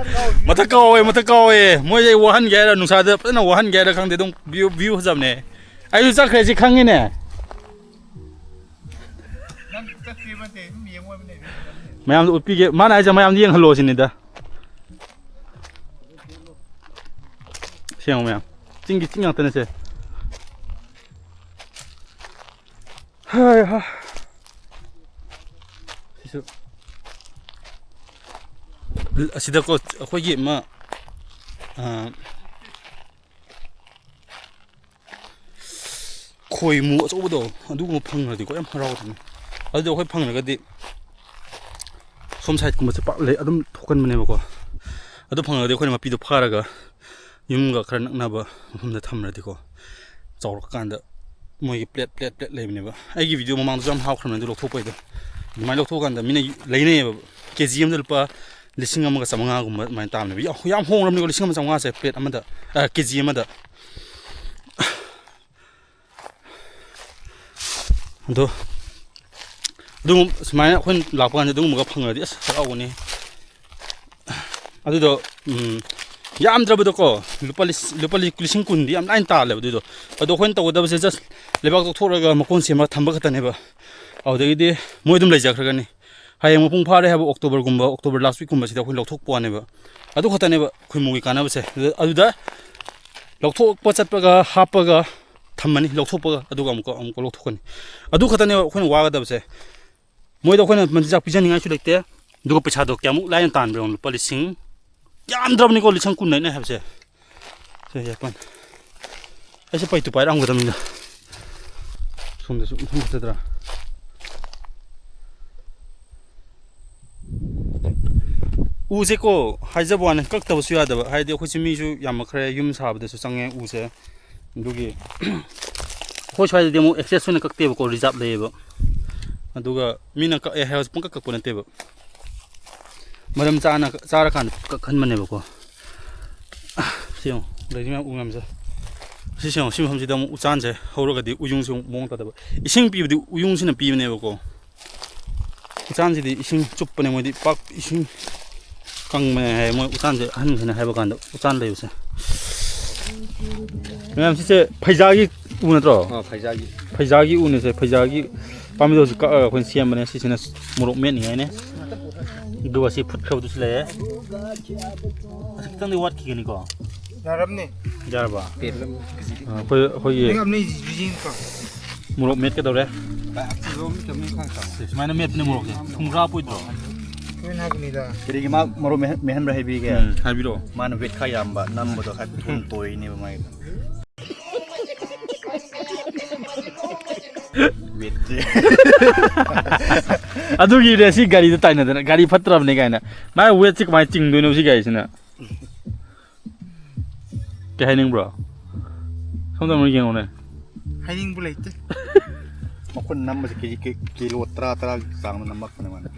ꯃꯊꯛ ꯀꯥꯎꯋꯦ, ꯃꯊꯛ ꯀꯥꯎꯋꯦ꯫ ꯃꯣꯏꯁꯦ ꯑꯩ ꯋꯥꯍꯟꯒꯦ ꯍꯥꯏꯔ, ꯅꯨꯡꯁꯥꯗ ꯐꯖꯅ ꯋꯥꯍꯟꯒꯦ ꯍꯥꯏꯔ ꯈꯪꯗꯦ, ꯑꯗꯨꯝ ꯚ꯭ꯌꯨ, ꯚ꯭ꯌꯨ ꯐꯖꯕꯅꯦ꯫ ꯑꯩꯁꯨ ꯆꯠꯈ꯭ꯔꯦ ꯁꯤ ꯈꯪꯉꯤꯅꯦ꯫ ꯃꯌꯥꯝꯗ ꯎꯠꯄꯤꯒꯦ꯫ ꯃꯥꯅ ꯍꯥꯏꯁꯦ ꯃꯌꯥꯝꯗ ꯌꯦꯡꯍꯜꯂꯣ ꯁꯤꯅꯤꯗ꯫ ꯁꯦꯡꯉꯣ ꯃꯌꯥꯝ꯫ ꯆꯤꯡꯒꯤ ꯆꯤꯡ ꯉꯥꯛꯇꯅꯦ ꯁꯦ꯫ ꯍꯥꯏ ꯍꯥ꯫ ꯁꯤꯁꯨ꯫ ꯑꯁꯤꯗꯀꯣ ꯑꯩꯈꯣꯏꯒꯤ ꯑꯃ, ꯑ, ꯈꯣꯏꯃꯨ ꯑꯆꯧꯕꯗꯣ, ꯑꯗꯨꯒꯨꯝꯕ ꯐꯪꯉꯗꯤꯀꯣ ꯌꯥꯝ ꯍꯔꯥꯎꯗꯣꯏꯅꯤ꯫ ꯑꯗꯨꯗꯣ ꯑꯩꯈꯣꯏ ꯐꯪꯉꯒꯗꯤ ꯁꯣꯝ ꯁꯥꯏꯠꯀꯨꯝꯕꯁꯦ ꯄꯥꯛ ꯂꯩ, ꯑꯗꯨꯝ ꯊꯣꯛꯀꯟꯕꯅꯦꯕꯀꯣ꯫ ꯑꯗꯨ ꯐꯪꯉꯒꯗꯤ ꯑꯩꯈꯣꯏꯅ ꯃꯄꯤꯗꯣ ꯐꯥꯔꯒ ꯌꯨꯝꯒ ꯈꯔ ꯅꯛꯅꯕ ꯃꯐꯝꯗ ꯊꯝꯃ꯭ꯔꯗꯤꯀꯣ, ꯆꯥꯎꯔꯛꯑꯀꯥꯟꯗ ꯃꯣꯏꯒꯤ ꯄ꯭ꯂꯦꯠ, ꯄ꯭ꯂꯦꯠ, ꯄ꯭ꯂꯦꯠ ꯂꯩꯕꯅꯦꯕ꯫ ꯑꯩꯒꯤ ꯚꯤꯗꯤꯑꯣ ꯃꯃꯥꯡꯗꯁꯨ ꯌꯥꯝ ꯍꯥꯎꯈ꯭ꯔꯕꯅꯦ ꯑꯗꯨ ꯂꯧꯊꯣꯛꯄꯩꯗꯣ꯫ ꯑꯗꯨꯃꯥꯏꯅ ꯂꯧꯊꯣꯛꯑꯀꯥꯟꯗ ꯃꯤꯅ ꯂꯩꯅꯩꯌꯦꯕ꯫ ꯀꯦ ꯖꯤ ꯑꯃꯗ ꯂꯨꯄꯥ ꯂꯤꯁꯤꯡ ꯑꯃꯒ ꯆꯥꯝꯃꯉꯥꯒꯨꯝꯕ ꯑꯗꯨꯃꯥꯏꯅ ꯇꯥꯕꯅꯦꯕ꯫ ꯌꯥꯝ, ꯌꯥꯝ ꯍꯣꯡꯉꯕꯅꯤꯀꯣ, ꯂꯤꯁꯤꯡ ꯑꯃ ꯆꯥꯝꯃꯉꯥꯁꯦ ꯄ꯭ꯂꯦꯠ ꯑꯃꯗ, ꯑ, ꯀꯦ ꯖꯤ ꯑꯃꯗ꯫ ꯑꯗꯣ ꯑꯗꯨꯒꯨꯝ-, ꯁꯨꯃꯥꯏꯅ ꯑꯩꯈꯣꯏꯅ ꯂꯥꯛꯄ ꯀꯥꯟꯗ ꯑꯗꯨꯒꯨꯝꯕꯒ ꯐꯪꯉꯗꯤ ꯑꯁ ꯍꯔꯥꯎꯒꯅꯤ꯫ ꯑꯗꯨꯗꯣ, ꯎꯝ, ꯌꯥꯝꯗ꯭ꯔꯕꯗꯀꯣ ꯂꯨꯄꯥ ꯂꯤꯁ-, ꯂꯨꯄꯥ ꯂꯤ-, ꯂꯤꯁꯤꯡ ꯀꯨꯟꯗꯤ ꯌꯥꯝ ꯂꯥꯏꯅ ꯇꯥꯜꯂꯦꯕ ꯑꯗꯨꯗꯣ꯫ ꯑꯗꯣ ꯑꯩꯈꯣꯏꯅ ꯇꯧꯒꯗꯕꯁꯦ just ꯂꯩꯕꯥꯛ ꯇꯧꯊꯣꯛꯑꯒ ꯃꯀꯣꯟ ꯁꯦꯝꯃꯒ ꯊꯝꯕ ꯈꯛꯇꯅꯦꯕ꯫ ꯑꯗꯨꯗꯒꯤꯗꯤ ꯃꯣꯏ ꯑꯗꯨꯝ ꯂꯩꯖꯈ꯭ꯔꯒꯅꯤ꯫ ꯍꯌꯦꯡ ꯃꯄꯨꯡ ꯐꯥꯔꯦ ꯍꯥꯏꯕ ꯑꯣꯛꯇꯣꯕꯔꯒꯨꯝꯕ, ꯑꯣꯛꯇꯣꯕꯔ ꯂꯥꯁ ꯋꯤꯛꯀꯨꯝꯕꯁꯤꯗ ꯑꯩꯈꯣꯏ ꯂꯧꯊꯣꯛꯄ ꯋꯥꯅꯦꯕ꯫ ꯑꯗꯨ ꯈꯛꯇꯅꯦꯕ ꯈꯣꯏꯃꯨꯒꯤ ꯀꯥꯟꯅꯕꯁꯦ꯫ ꯑꯗꯨ-, ꯑꯗꯨꯗ ꯂꯧꯊꯣꯛꯄ ꯆꯠꯄꯒ ꯍꯥꯞꯄꯒ ꯊꯝꯃꯅꯤ, ꯂꯧꯊꯣꯛꯄꯒ ꯑꯗꯨꯒ ꯑꯃꯨꯛꯀ, ꯑꯃꯨꯛꯀ ꯂꯧꯊꯣꯛꯀꯅꯤ꯫ ꯑꯗꯨ ꯈꯛꯇꯅꯦꯕ ꯑꯩꯈꯣꯏꯅ ꯋꯥꯒꯗꯕꯁꯦ꯫ ꯃꯣꯏꯗ ꯑꯩꯈꯣꯏꯅ ꯃꯆꯤꯟꯖꯥꯛ ꯄꯤꯖꯅꯤꯡꯉꯥꯏꯁꯨ ꯂꯩꯇꯦ꯫ ꯑꯗꯨꯒ ꯄꯩꯁꯥꯗꯣ ꯀꯌꯥꯃꯨꯛ ꯂꯥꯏꯅ ꯇꯥꯟꯕ꯭ꯔ ꯌꯦꯡꯉꯣ, ꯂꯨꯄꯥ ꯂꯤꯁꯤꯡ, ꯌꯥꯝꯗ꯭ꯔꯕꯅꯤꯀꯣ, ꯂꯤꯁꯤꯡ ꯀꯨꯟ ꯍꯥꯏꯅ ꯍꯥꯏꯕꯁꯦ꯫ ꯁꯦ, ꯌꯥꯄꯟ꯫ ꯑꯩꯁꯦ ꯄꯩꯇꯨ ꯄꯥꯏꯔꯛꯑꯝꯒꯗꯕꯅꯤꯗ꯫ ꯁꯣꯝꯗꯁꯨ ꯃꯐꯝ ꯐꯖꯗ꯭ꯔꯥ? ꯎꯁꯦꯀꯣ, ꯍꯥꯏꯖꯕ ꯋꯥꯅꯤ, ꯀꯛꯇꯕꯁꯨ ꯌꯥꯗꯕ꯫ ꯍꯥꯏꯗꯤ ꯑꯩꯈꯣꯏꯁꯦ ꯃꯤꯁꯨ ꯌꯥꯝꯃꯛꯈ꯭ꯔꯦ, ꯌꯨꯝ ꯁꯥꯕꯗꯁꯨ ꯆꯪꯉꯦ ꯎꯁꯦ꯫ ꯑꯗꯨꯒꯤ ꯑꯩꯈꯣꯏ ꯁ꯭ꯋꯥꯏꯗꯗꯤ ꯑꯃꯨꯛ ꯑꯦꯛꯁꯦꯁ ꯑꯣꯏꯅ ꯀꯛꯇꯦꯕꯀꯣ, ꯔꯤꯖꯥꯞ ꯂꯩꯌꯦꯕ꯫ ꯑꯗꯨꯒ ꯃꯤꯅ ꯀꯛꯑꯦ ꯍꯥꯏꯔꯁꯨ ꯄꯨꯡꯀꯛ ꯀꯛꯄ ꯅꯠꯇꯦꯕ, ꯃꯔꯝ ꯆꯥꯅ ꯆꯥꯔꯀꯥꯟꯗ ꯀꯛꯍꯟꯕꯅꯦꯕꯀꯣ꯫ ꯁꯤ ꯌꯦꯡꯉꯣ, ꯂꯩꯔꯤ ꯃꯌꯥꯝ, ꯎ ꯃꯌꯥꯝꯁꯦ꯫ ꯁꯤꯁꯦ ꯌꯦꯡꯉꯣ, ꯁꯤ ꯃꯐꯝꯁꯤꯗ ꯑꯃꯨꯛ ꯎꯆꯥꯟꯁꯦ ꯍꯧꯔꯒꯗꯤ ꯎꯌꯨꯡꯁꯦ ꯑꯃꯨꯛ ꯃꯑꯣꯡ ꯇꯥꯗꯕ꯫ ꯏꯁꯤꯡ ꯄꯤꯕꯗꯤ ꯎꯌꯨꯡꯁꯤꯅ ꯄꯤꯕꯅꯦꯕꯀꯣ꯫ ꯎꯆꯥꯟꯁꯤꯗꯤ ꯏꯁꯤꯡ ꯆꯨꯞꯄꯅꯦ, ꯃꯣꯏꯗꯤ ꯄꯥꯛ ꯏꯁꯤꯡ ꯀꯪꯕꯅꯦ ꯍꯥꯏ꯫ ꯃꯣꯏ ꯎꯆꯥꯟꯁꯦ ꯑꯍꯟꯈꯩꯅ ꯍꯥꯏꯕ ꯀꯥꯟꯗ ꯎꯆꯥꯟ ꯂꯩꯕꯁꯦ꯫ ꯃꯌꯥꯝ, ꯁꯤꯁꯦ ꯐꯩꯖꯥꯒꯤ ꯎ ꯅꯠꯇ꯭ꯔꯣ? ꯑꯥ, ꯐꯩꯖꯥꯒꯤ꯫ ꯐꯩꯖꯥꯒꯤ ꯎꯅꯦꯁꯦ, ꯐꯩꯖꯥꯒꯤ ꯄꯥꯝꯕꯤꯗꯣ ꯍꯧꯖꯤꯛ ꯀꯛꯑꯒ ꯑꯩꯈꯣꯏꯅ ꯁꯦꯝꯕꯅꯦ꯫ ꯁꯤꯁꯤꯅ ꯃꯣꯔꯣꯛ ꯃꯦꯠꯅꯤꯡꯉꯥꯏꯅꯦ꯫ ꯑꯗꯨꯒ ꯁꯤ ꯐꯨꯠꯈ꯭ꯔꯕꯗꯨꯁꯨ ꯂꯩꯌꯦ꯫ ꯑꯁꯤ ꯈꯤꯇꯪꯗꯤ ꯋꯥꯠꯈꯤꯒꯅꯤꯀꯣ꯫ ꯌꯥꯔꯝꯅꯤ꯫ ꯌꯥꯔꯕ? ꯄꯦꯠꯂꯝꯅꯤ꯫ ꯑ, ꯑꯩꯈꯣꯏ, ꯑꯩꯈꯣꯏꯒꯤ ꯅꯪ ꯑꯝꯅ ꯌꯦꯡꯉꯨꯀꯣ꯫ ꯃꯣꯔꯣꯛ ꯃꯦꯠꯀꯗꯧꯔꯦ꯫ ꯕꯥ, ꯑꯁꯤꯗꯣ ꯑꯝꯇ ꯃꯤ ꯈꯪ ꯈꯪ꯫ ꯁꯦ, ꯁꯨꯃꯥꯏꯅ ꯃꯦꯠꯄꯅꯦ ꯃꯣꯔꯣꯛꯁꯦ꯫ ꯊꯨꯝ ꯈꯔ ꯍꯥꯞꯄꯣꯏꯗ꯭ꯔꯣ? ꯂꯣꯏꯅ ꯍꯥꯞꯀꯅꯤꯗ꯫ ꯀꯔꯤꯒꯤ ꯃꯥ ꯃꯣꯔꯣꯛ ꯃꯦꯠꯍꯟ-, ꯃꯦꯠꯍꯟꯕ꯭ꯔꯥ ꯍꯥꯏꯕꯤꯒꯦ? ꯎꯝ, ꯍꯥꯏꯕꯤꯔꯛꯑꯣ꯫ ꯃꯥꯅ ꯋꯦꯠ ꯈꯔ ꯌꯥꯝꯕ, ꯅꯝꯕꯗꯣ ꯈꯔ ꯊꯨꯅ ꯇꯣꯏꯅꯦꯕ ꯃꯥꯒꯤꯗꯣ꯫ ꯋꯦꯠꯁꯦ꯫ ꯑꯗꯨꯒꯤꯅꯦ ꯁꯤ ꯒꯥꯔꯤꯗ ꯇꯥꯏꯅꯗꯅ, ꯒꯥꯔꯤ ꯐꯠꯇ꯭ꯔꯕꯅꯦ ꯀꯥꯏꯅ꯫ ꯃꯥꯏ ꯋꯦꯠꯁꯦ ꯀꯃꯥꯏꯅ ꯆꯤꯡꯗꯣꯏꯅꯣ ꯁꯤ ꯒꯥꯔꯤꯁꯤꯅ? ꯀꯩ ꯍꯥꯏꯅꯤꯡꯕ꯭ꯔꯣ? ꯁꯣꯝꯗ ꯑꯃꯨꯛ ꯌꯦꯡꯉꯨꯅꯦ꯫ ꯍꯥꯏꯅꯤꯡꯕ ꯂꯩꯇꯦ꯫ ꯃꯈꯨꯟ ꯅꯝꯕꯁꯦ ꯀꯦꯖꯤ ꯀꯤ-, ꯀꯤꯂꯣ ꯇꯔꯥ, ꯇꯔꯥꯒꯤ ꯆꯥꯡꯗ ꯅꯝꯃꯛꯄꯅꯦ ꯃꯥꯅ꯫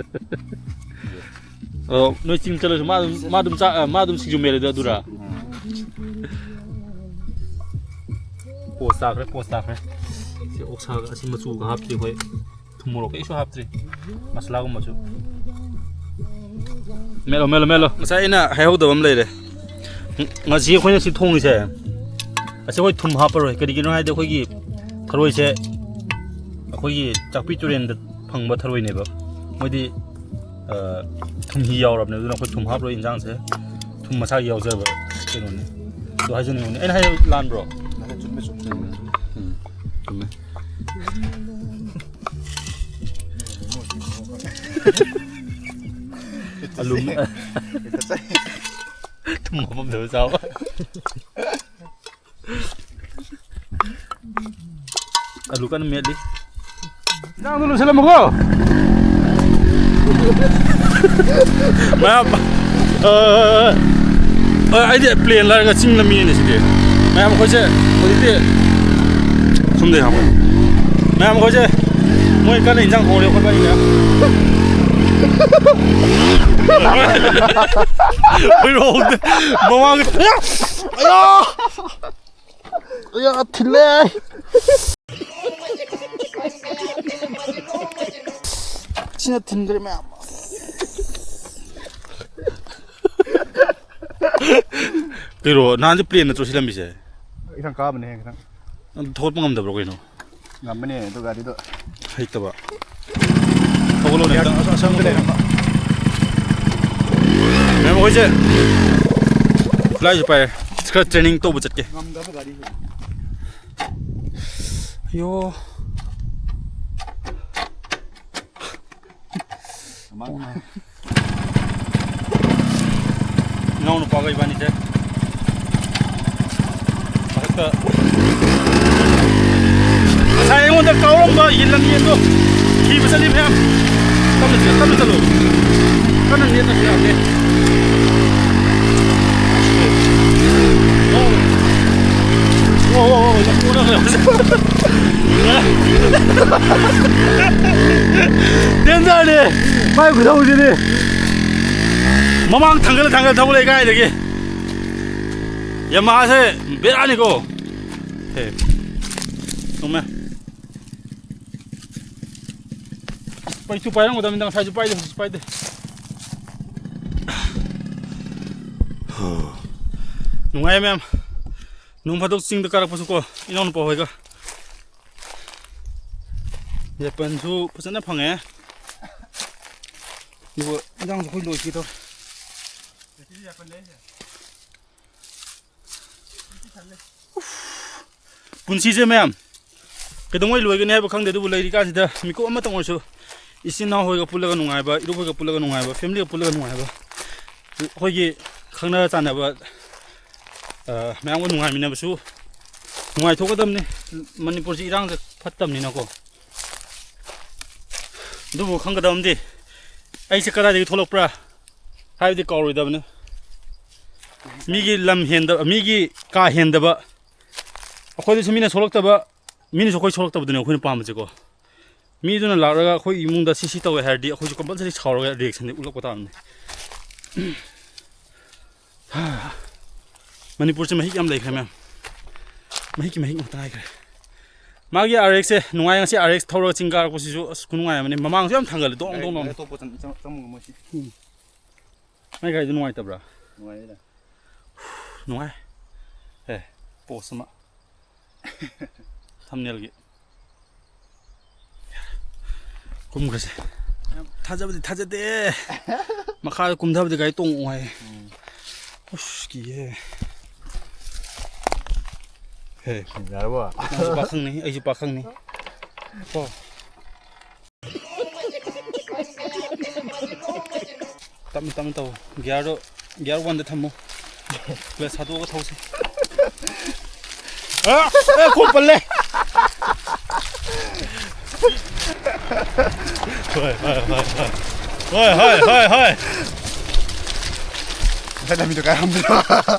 ꯑꯗꯣ ꯅꯣꯏ ꯆꯤꯡ ꯆꯠꯂꯁꯨ ꯃꯥ ꯑꯗꯨꯝ, ꯃꯥ ꯑꯗꯨꯝ ꯆꯥ-, ꯃꯥ ꯑꯗꯨꯝ ꯁꯤꯡꯖꯨ ꯃꯦꯠꯂꯦ ꯑꯗꯨꯔꯥ? ꯎꯝ꯫ ꯄꯣꯁ ꯇꯥꯈ꯭ꯔꯦ, ꯄꯣꯁ ꯇꯥꯈ꯭ꯔꯦ꯫ ꯁꯤ ꯑꯣꯛꯁꯥꯒ ꯑꯁꯤ ꯃꯆꯨꯒ ꯍꯥꯞꯇ꯭ꯔꯤ ꯑꯩꯈꯣꯏ꯫ ꯊꯨꯝ ꯃꯣꯔꯣꯛ ꯀꯩꯁꯨ ꯍꯥꯞꯇ꯭ꯔꯤ꯫ ꯃꯁꯂꯥꯒꯨꯝꯕꯁꯨ꯫ ꯃꯦꯠꯂꯣ, ꯃꯦꯠꯂꯣ, ꯃꯦꯠꯂꯣ꯫ ꯉꯁꯥꯏ ꯑꯩꯅ ꯍꯥꯏꯍꯧꯗꯕ ꯑꯃ ꯂꯩꯔꯦ꯫ ꯉ-, ꯉꯁꯤ ꯑꯩꯈꯣꯏꯅ ꯁꯤ ꯊꯣꯡꯉꯤꯁꯦ, ꯑꯁꯤ ꯑꯩꯈꯣꯏ ꯊꯨꯝ ꯍꯥꯞꯄꯔꯣꯏ꯫ ꯀꯔꯤꯒꯤꯅꯣ ꯍꯥꯏꯔꯗꯤ ꯑꯩꯈꯣꯏꯒꯤ ꯊꯔꯣꯏꯁꯦ ꯑꯩꯈꯣꯏꯒꯤ ꯆꯥꯛꯄꯤ ꯇꯨꯔꯦꯟꯗ ꯐꯪꯕ ꯊꯔꯣꯏꯅꯦꯕ꯫ ꯃꯣꯏꯗꯤ, ꯑ, ꯊꯨꯝꯍꯤ ꯌꯥꯎꯔꯕꯅꯦ, ꯑꯗꯨꯅ ꯑꯩꯈꯣꯏ ꯊꯨꯝ ꯍꯥꯞꯄꯔꯣꯏ ꯏꯟꯖꯥꯡꯁꯦ꯫ ꯊꯨꯝ ꯃꯁꯥꯒꯤ ꯌꯥꯎꯖꯕ ꯀꯩꯅꯣꯅꯤ꯫ ꯑꯗꯣ ꯍꯥꯏꯖꯅꯤꯡꯕꯅꯤ꯫ ꯑꯩꯅ ꯍꯥꯏꯕ ꯂꯥꯟꯕ꯭ꯔꯣ? ꯆꯨꯝꯃꯦ, ꯆꯨꯝꯃꯦ, ꯆꯨꯝꯃꯦ꯫ ꯎꯝ, ꯆꯨꯝꯃꯦ꯫ ꯑꯂꯨ ꯊꯨꯝ ꯍꯥꯞꯄꯝꯗꯕ ꯆꯥꯕ꯫ ꯑꯂꯨ ꯀꯟꯅ ꯃꯦꯠꯂꯤ꯫ ꯏꯟꯖꯥꯡꯗꯣ ꯂꯣꯏꯁꯤꯜꯂꯝꯃꯨꯀꯣ꯫ ꯃꯌꯥꯝ, ꯑ, ꯑ, ꯑꯩꯗꯤ ꯄ꯭ꯂꯦꯟ ꯂꯩꯔꯒ ꯆꯤꯡ ꯂꯝꯕꯤꯅꯦ ꯁꯤꯗꯤ꯫ ꯃꯌꯥꯝ ꯑꯩꯈꯣꯏꯁꯦ ꯍꯧꯖꯤꯛꯇꯤ ꯁꯨꯝꯗꯩ ꯍꯥꯞꯄꯣ꯫ ꯃꯌꯥꯝ ꯑꯩꯈꯣꯏꯁꯦ ꯃꯣꯏ ꯀꯟꯅ ꯏꯟꯖꯥꯡ ꯍꯧꯔꯦ ꯈꯣꯠꯄ ꯑꯩꯅ꯫ ꯍꯣꯏꯔꯣꯡꯗ ꯃꯃꯥꯡꯗ ꯑꯌꯥ! ꯑꯌꯥ, ꯊꯤꯜꯂꯦ꯫ ꯁꯤꯅ ꯊꯤꯟꯈ꯭ꯔꯦ ꯃꯌꯥꯝ꯫ ꯀꯩꯅꯣ, ꯅꯍꯥꯟꯗꯤ ꯄ꯭ꯂꯦꯟ ꯅꯠꯇ꯭ꯔꯣ ꯁꯤꯜꯂꯝꯃꯤꯁꯦ? ꯈꯤꯇꯪ ꯀꯥꯕꯅꯦ, ꯈꯤꯇꯪ꯫ ꯅꯪ ꯊꯧꯒꯠꯄ ꯉꯝꯗꯕ꯭ꯔꯣ ꯀꯩꯅꯣ? ꯉꯝꯕꯅꯦ ꯑꯗꯨ ꯒꯥꯔꯤꯗꯣ꯫ ꯍꯩꯇꯕ꯫ ꯊꯧꯒꯠꯂꯣꯅꯦ, ꯈꯤꯇꯪ ꯑꯁ-, ꯑꯁꯪꯕ ꯂꯩꯔꯝꯕ꯫ ꯃꯦꯝ, ꯑꯩꯈꯣꯏꯁꯦ ꯈꯨꯠꯂꯥꯏꯁꯨ ꯄꯥꯏꯔꯦ꯫ ꯈꯔ ꯇ꯭ꯔꯦꯅꯤꯡ ꯇꯧꯕ ꯆꯠꯀꯦ꯫ ꯉꯝꯗꯕ ꯒꯥꯔꯤꯁꯦ꯫ ꯑꯌꯣ꯫ ꯏꯅꯥꯎꯅꯨꯄꯥꯒ ꯏꯕꯥꯅꯤꯁꯦ ꯃꯊꯛꯇ ꯉꯁꯥꯏ ꯑꯩꯉꯣꯟꯗ ꯀꯥꯎꯔꯝꯕ ꯌꯦꯟ ꯂꯝꯖꯦꯟꯗꯣ ꯊꯤꯕ ꯆꯠꯂꯤ ꯃꯌꯥꯝ꯫ ꯇꯞꯅ ꯆꯠꯂꯨ, ꯇꯞꯅ ꯆꯠꯂꯨ꯫ ꯀꯟꯅ ꯅꯦꯠꯂꯁꯨ ꯌꯥꯗꯦ꯫ ꯑꯣ꯫ ꯑꯣ, ꯑꯣ, ꯑꯣ, ꯑꯣ, ꯑꯣ꯫ ꯗꯦꯟꯖꯔꯅꯤ ꯃꯥꯏ ꯈꯨꯊꯧꯁꯤꯗꯤ꯫ ꯃꯃꯥꯡ ꯊꯥꯡꯒꯠꯂ ꯊꯥꯡꯒꯠꯂ ꯊꯧ ꯂꯩ ꯀꯥꯏꯗꯒꯤ꯫ ꯌꯥꯃꯥꯍꯥꯁꯦ ꯕꯦꯔꯥꯅꯤꯀꯣ꯫ ꯑꯦ, ꯆꯨꯝꯃꯦ꯫ ꯄꯩꯁꯨ ꯄꯥꯏꯔꯝꯒꯗꯕꯅꯤꯗ, ꯉꯁꯥꯏꯁꯨ ꯄꯥꯏꯗꯦ, ꯍꯧꯖꯤꯛꯁꯨ ꯄꯥꯏꯗꯦ꯫ ꯅꯨꯡꯉꯥꯏꯌꯦ ꯃꯌꯥꯝ꯫ ꯅꯣꯡ ꯐꯥꯗꯣꯛ ꯆꯤꯡꯗ ꯀꯥꯔꯛꯄꯁꯨ ꯀꯣ, ꯏꯅꯥꯎꯅꯨꯄꯥ ꯍꯣꯏꯒ꯫ ꯌꯥꯏꯄꯟꯁꯨ ꯐꯖꯅ ꯐꯪꯉꯦ꯫ ꯑꯗꯨꯒ ꯏꯟꯖꯥꯡꯁꯨ ꯑꯩꯈꯣꯏ ꯂꯣꯏꯈꯤꯗꯧꯔꯦ꯫ ꯄꯨꯟꯁꯤꯁꯦ ꯃꯌꯥꯝ ꯀꯩꯗꯧꯉꯩ ꯂꯣꯏꯒꯅꯤ ꯍꯥꯏꯕ ꯈꯪꯗꯦ, ꯑꯗꯨꯕꯨ ꯂꯩꯔꯤꯀꯥꯟꯁꯤꯗ ꯃꯤꯀꯨꯞ ꯑꯃꯇꯪ ꯑꯣꯏꯔꯁꯨ ꯏꯆꯤꯟ ꯏꯅꯥꯎ ꯍꯣꯏꯒ ꯄꯨꯜꯂꯒ ꯅꯨꯡꯉꯥꯏꯕ, ꯏꯔꯨꯞ ꯍꯣꯏꯒ ꯄꯨꯜꯂꯒ ꯅꯨꯡꯉꯥꯏꯕ, ꯐꯦꯃꯤꯂꯤꯒ ꯄꯨꯜꯂꯒ ꯅꯨꯡꯉꯥꯏꯕ, ꯑꯩꯈꯣꯏꯒꯤ ꯈꯪꯅ ꯆꯥꯟꯅꯕ, ꯑ, ꯃꯌꯥꯝꯒ ꯅꯨꯡꯉꯥꯏꯃꯤꯟꯅꯕꯁꯨ ꯅꯨꯡꯉꯥꯏꯊꯣꯛꯀꯗꯕꯅꯤ꯫ ꯃꯅꯤꯄꯨꯔꯁꯤ ꯏꯔꯥꯡꯁꯦ ꯐꯠꯇꯕꯅꯤꯅꯀꯣ꯫ ꯑꯗꯨꯕꯨ ꯈꯪꯒꯗꯕ ꯑꯃꯗꯤ, ꯑꯩꯁꯦ ꯀꯗꯥꯏꯗꯒꯤ ꯊꯣꯛꯂꯛꯄ꯭ꯔꯥ, ꯍꯥꯏꯕꯗꯤ ꯀꯥꯎꯔꯣꯏꯗꯕꯅꯤ꯫ ꯃꯤꯒꯤ ꯂꯝ ꯍꯦꯟꯗꯕ, ꯃꯤꯒꯤ ꯀꯥ ꯍꯦꯟꯗꯕ, ꯑꯩꯈꯣꯏꯗꯁꯨ ꯃꯤꯅ ꯁꯣꯛꯂꯛꯇꯕ, ꯃꯤꯅꯁꯨ ꯑꯩꯈꯣꯏ ꯁꯣꯛꯂꯛꯇꯕꯗꯨꯅꯦ ꯑꯩꯈꯣꯏꯅ ꯄꯥꯝꯕꯁꯦꯀꯣ꯫ ꯃꯤꯗꯨꯅ ꯂꯥꯛꯂꯒ ꯑꯩꯈꯣꯏ ꯏꯃꯨꯡꯗ ꯁꯤ ꯁꯤ ꯇꯧꯋꯦ ꯍꯥꯏꯔꯗꯤ ꯑꯩꯈꯣꯏꯁꯨ ꯀꯝꯄꯜꯁꯔꯤ ꯁꯥꯎꯔꯒ ꯔꯤꯌꯦꯛꯁꯟꯗꯤ ꯎꯠꯂꯛꯄ ꯇꯥꯕꯅꯤ꯫ ꯃꯅꯤꯄꯨꯔꯁꯦ ꯃꯍꯤꯛ ꯌꯥꯝ ꯂꯩꯈ꯭ꯔꯦ ꯃꯌꯥꯝ꯫ ꯃꯍꯤꯛꯀꯤ ꯃꯍꯤꯛ ꯉꯥꯛꯇ ꯉꯥꯏꯈ꯭ꯔꯦ꯫ ꯃꯥꯒꯤ ꯑꯥꯔ ꯑꯦꯛꯁꯁꯦ ꯅꯨꯡꯉꯥꯏ꯫ ꯉꯁꯤ ꯑꯥꯔ ꯑꯦꯛꯁ ꯊꯧꯔꯒ ꯆꯤꯡ ꯀꯥꯔꯛꯄꯁꯤꯁꯨ ꯑꯁ ꯈꯨꯅꯨꯡꯉꯥꯏ ꯑꯃꯅꯤ꯫ ꯃꯃꯥꯡꯁꯨ ꯌꯥꯝ ꯊꯥꯡꯒꯠꯂꯤ, ꯗꯣꯡ ꯗꯣꯡ ꯗꯣꯡ꯫ ꯑꯇꯣꯞꯄ ꯆꯪ- ꯆꯪ- ꯆꯪꯉꯝꯒ ꯃꯣꯏꯁꯤ꯫ ꯃꯥꯏ ꯒꯥꯔꯤꯗꯨ ꯅꯨꯡꯉꯥꯏꯇꯕ꯭ꯔꯥ? ꯅꯨꯡꯉꯥꯏꯅꯤꯗ꯫ ꯅꯨꯡꯉꯥꯏ꯫ ꯑꯦ, ꯄꯣꯁ ꯑꯃ꯫ ꯊꯝꯅꯦꯜꯒꯤ꯫ ꯀꯨꯝꯈ꯭ꯔꯁꯦ꯫ ꯌꯥꯝ ꯊꯥꯖꯕꯗꯤ ꯊꯥꯖꯗꯦ꯫ ꯃꯈꯥꯗ ꯀꯨꯝꯊꯕꯗꯤ ꯒꯥꯔꯤ ꯇꯣꯡꯉꯛꯑꯣ ꯍꯥꯏ꯫ ꯎꯝ꯫ ꯑꯁ, ꯀꯤꯌꯦ꯫ ꯍꯦ꯫ ꯌꯥꯔꯕꯣ? ꯅꯪꯁꯨ ꯄꯥꯈꯪꯅꯤ, ꯑꯩꯁꯨ ꯄꯥꯈꯪꯅꯤ꯫ ꯀꯣ꯫ ꯇꯞꯅ ꯇꯞꯅ ꯇꯧ꯫ ꯒꯤꯌꯥꯔꯗꯣ, ꯒꯤꯌꯥꯔ ꯋꯥꯟꯗ ꯊꯝꯃꯨ꯫ ꯀ꯭ꯂꯆ ꯊꯥꯗꯣꯛꯑꯒ ꯊꯧꯁꯤ꯫ ꯑ, ꯑ, ꯈꯣꯡ ꯄꯜꯂꯦ꯫ ꯍꯣꯏ, ꯍꯣꯏ, ꯍꯣꯏ, ꯍꯣꯏ꯫ ꯍꯣꯏ, ꯍꯣꯏ, ꯍꯣꯏ, ꯍꯣꯏ꯫ ꯉꯁꯥꯏ ꯂꯝꯕꯤꯗꯣ ꯀꯥꯏꯔꯝꯗ꯭ꯔꯣ?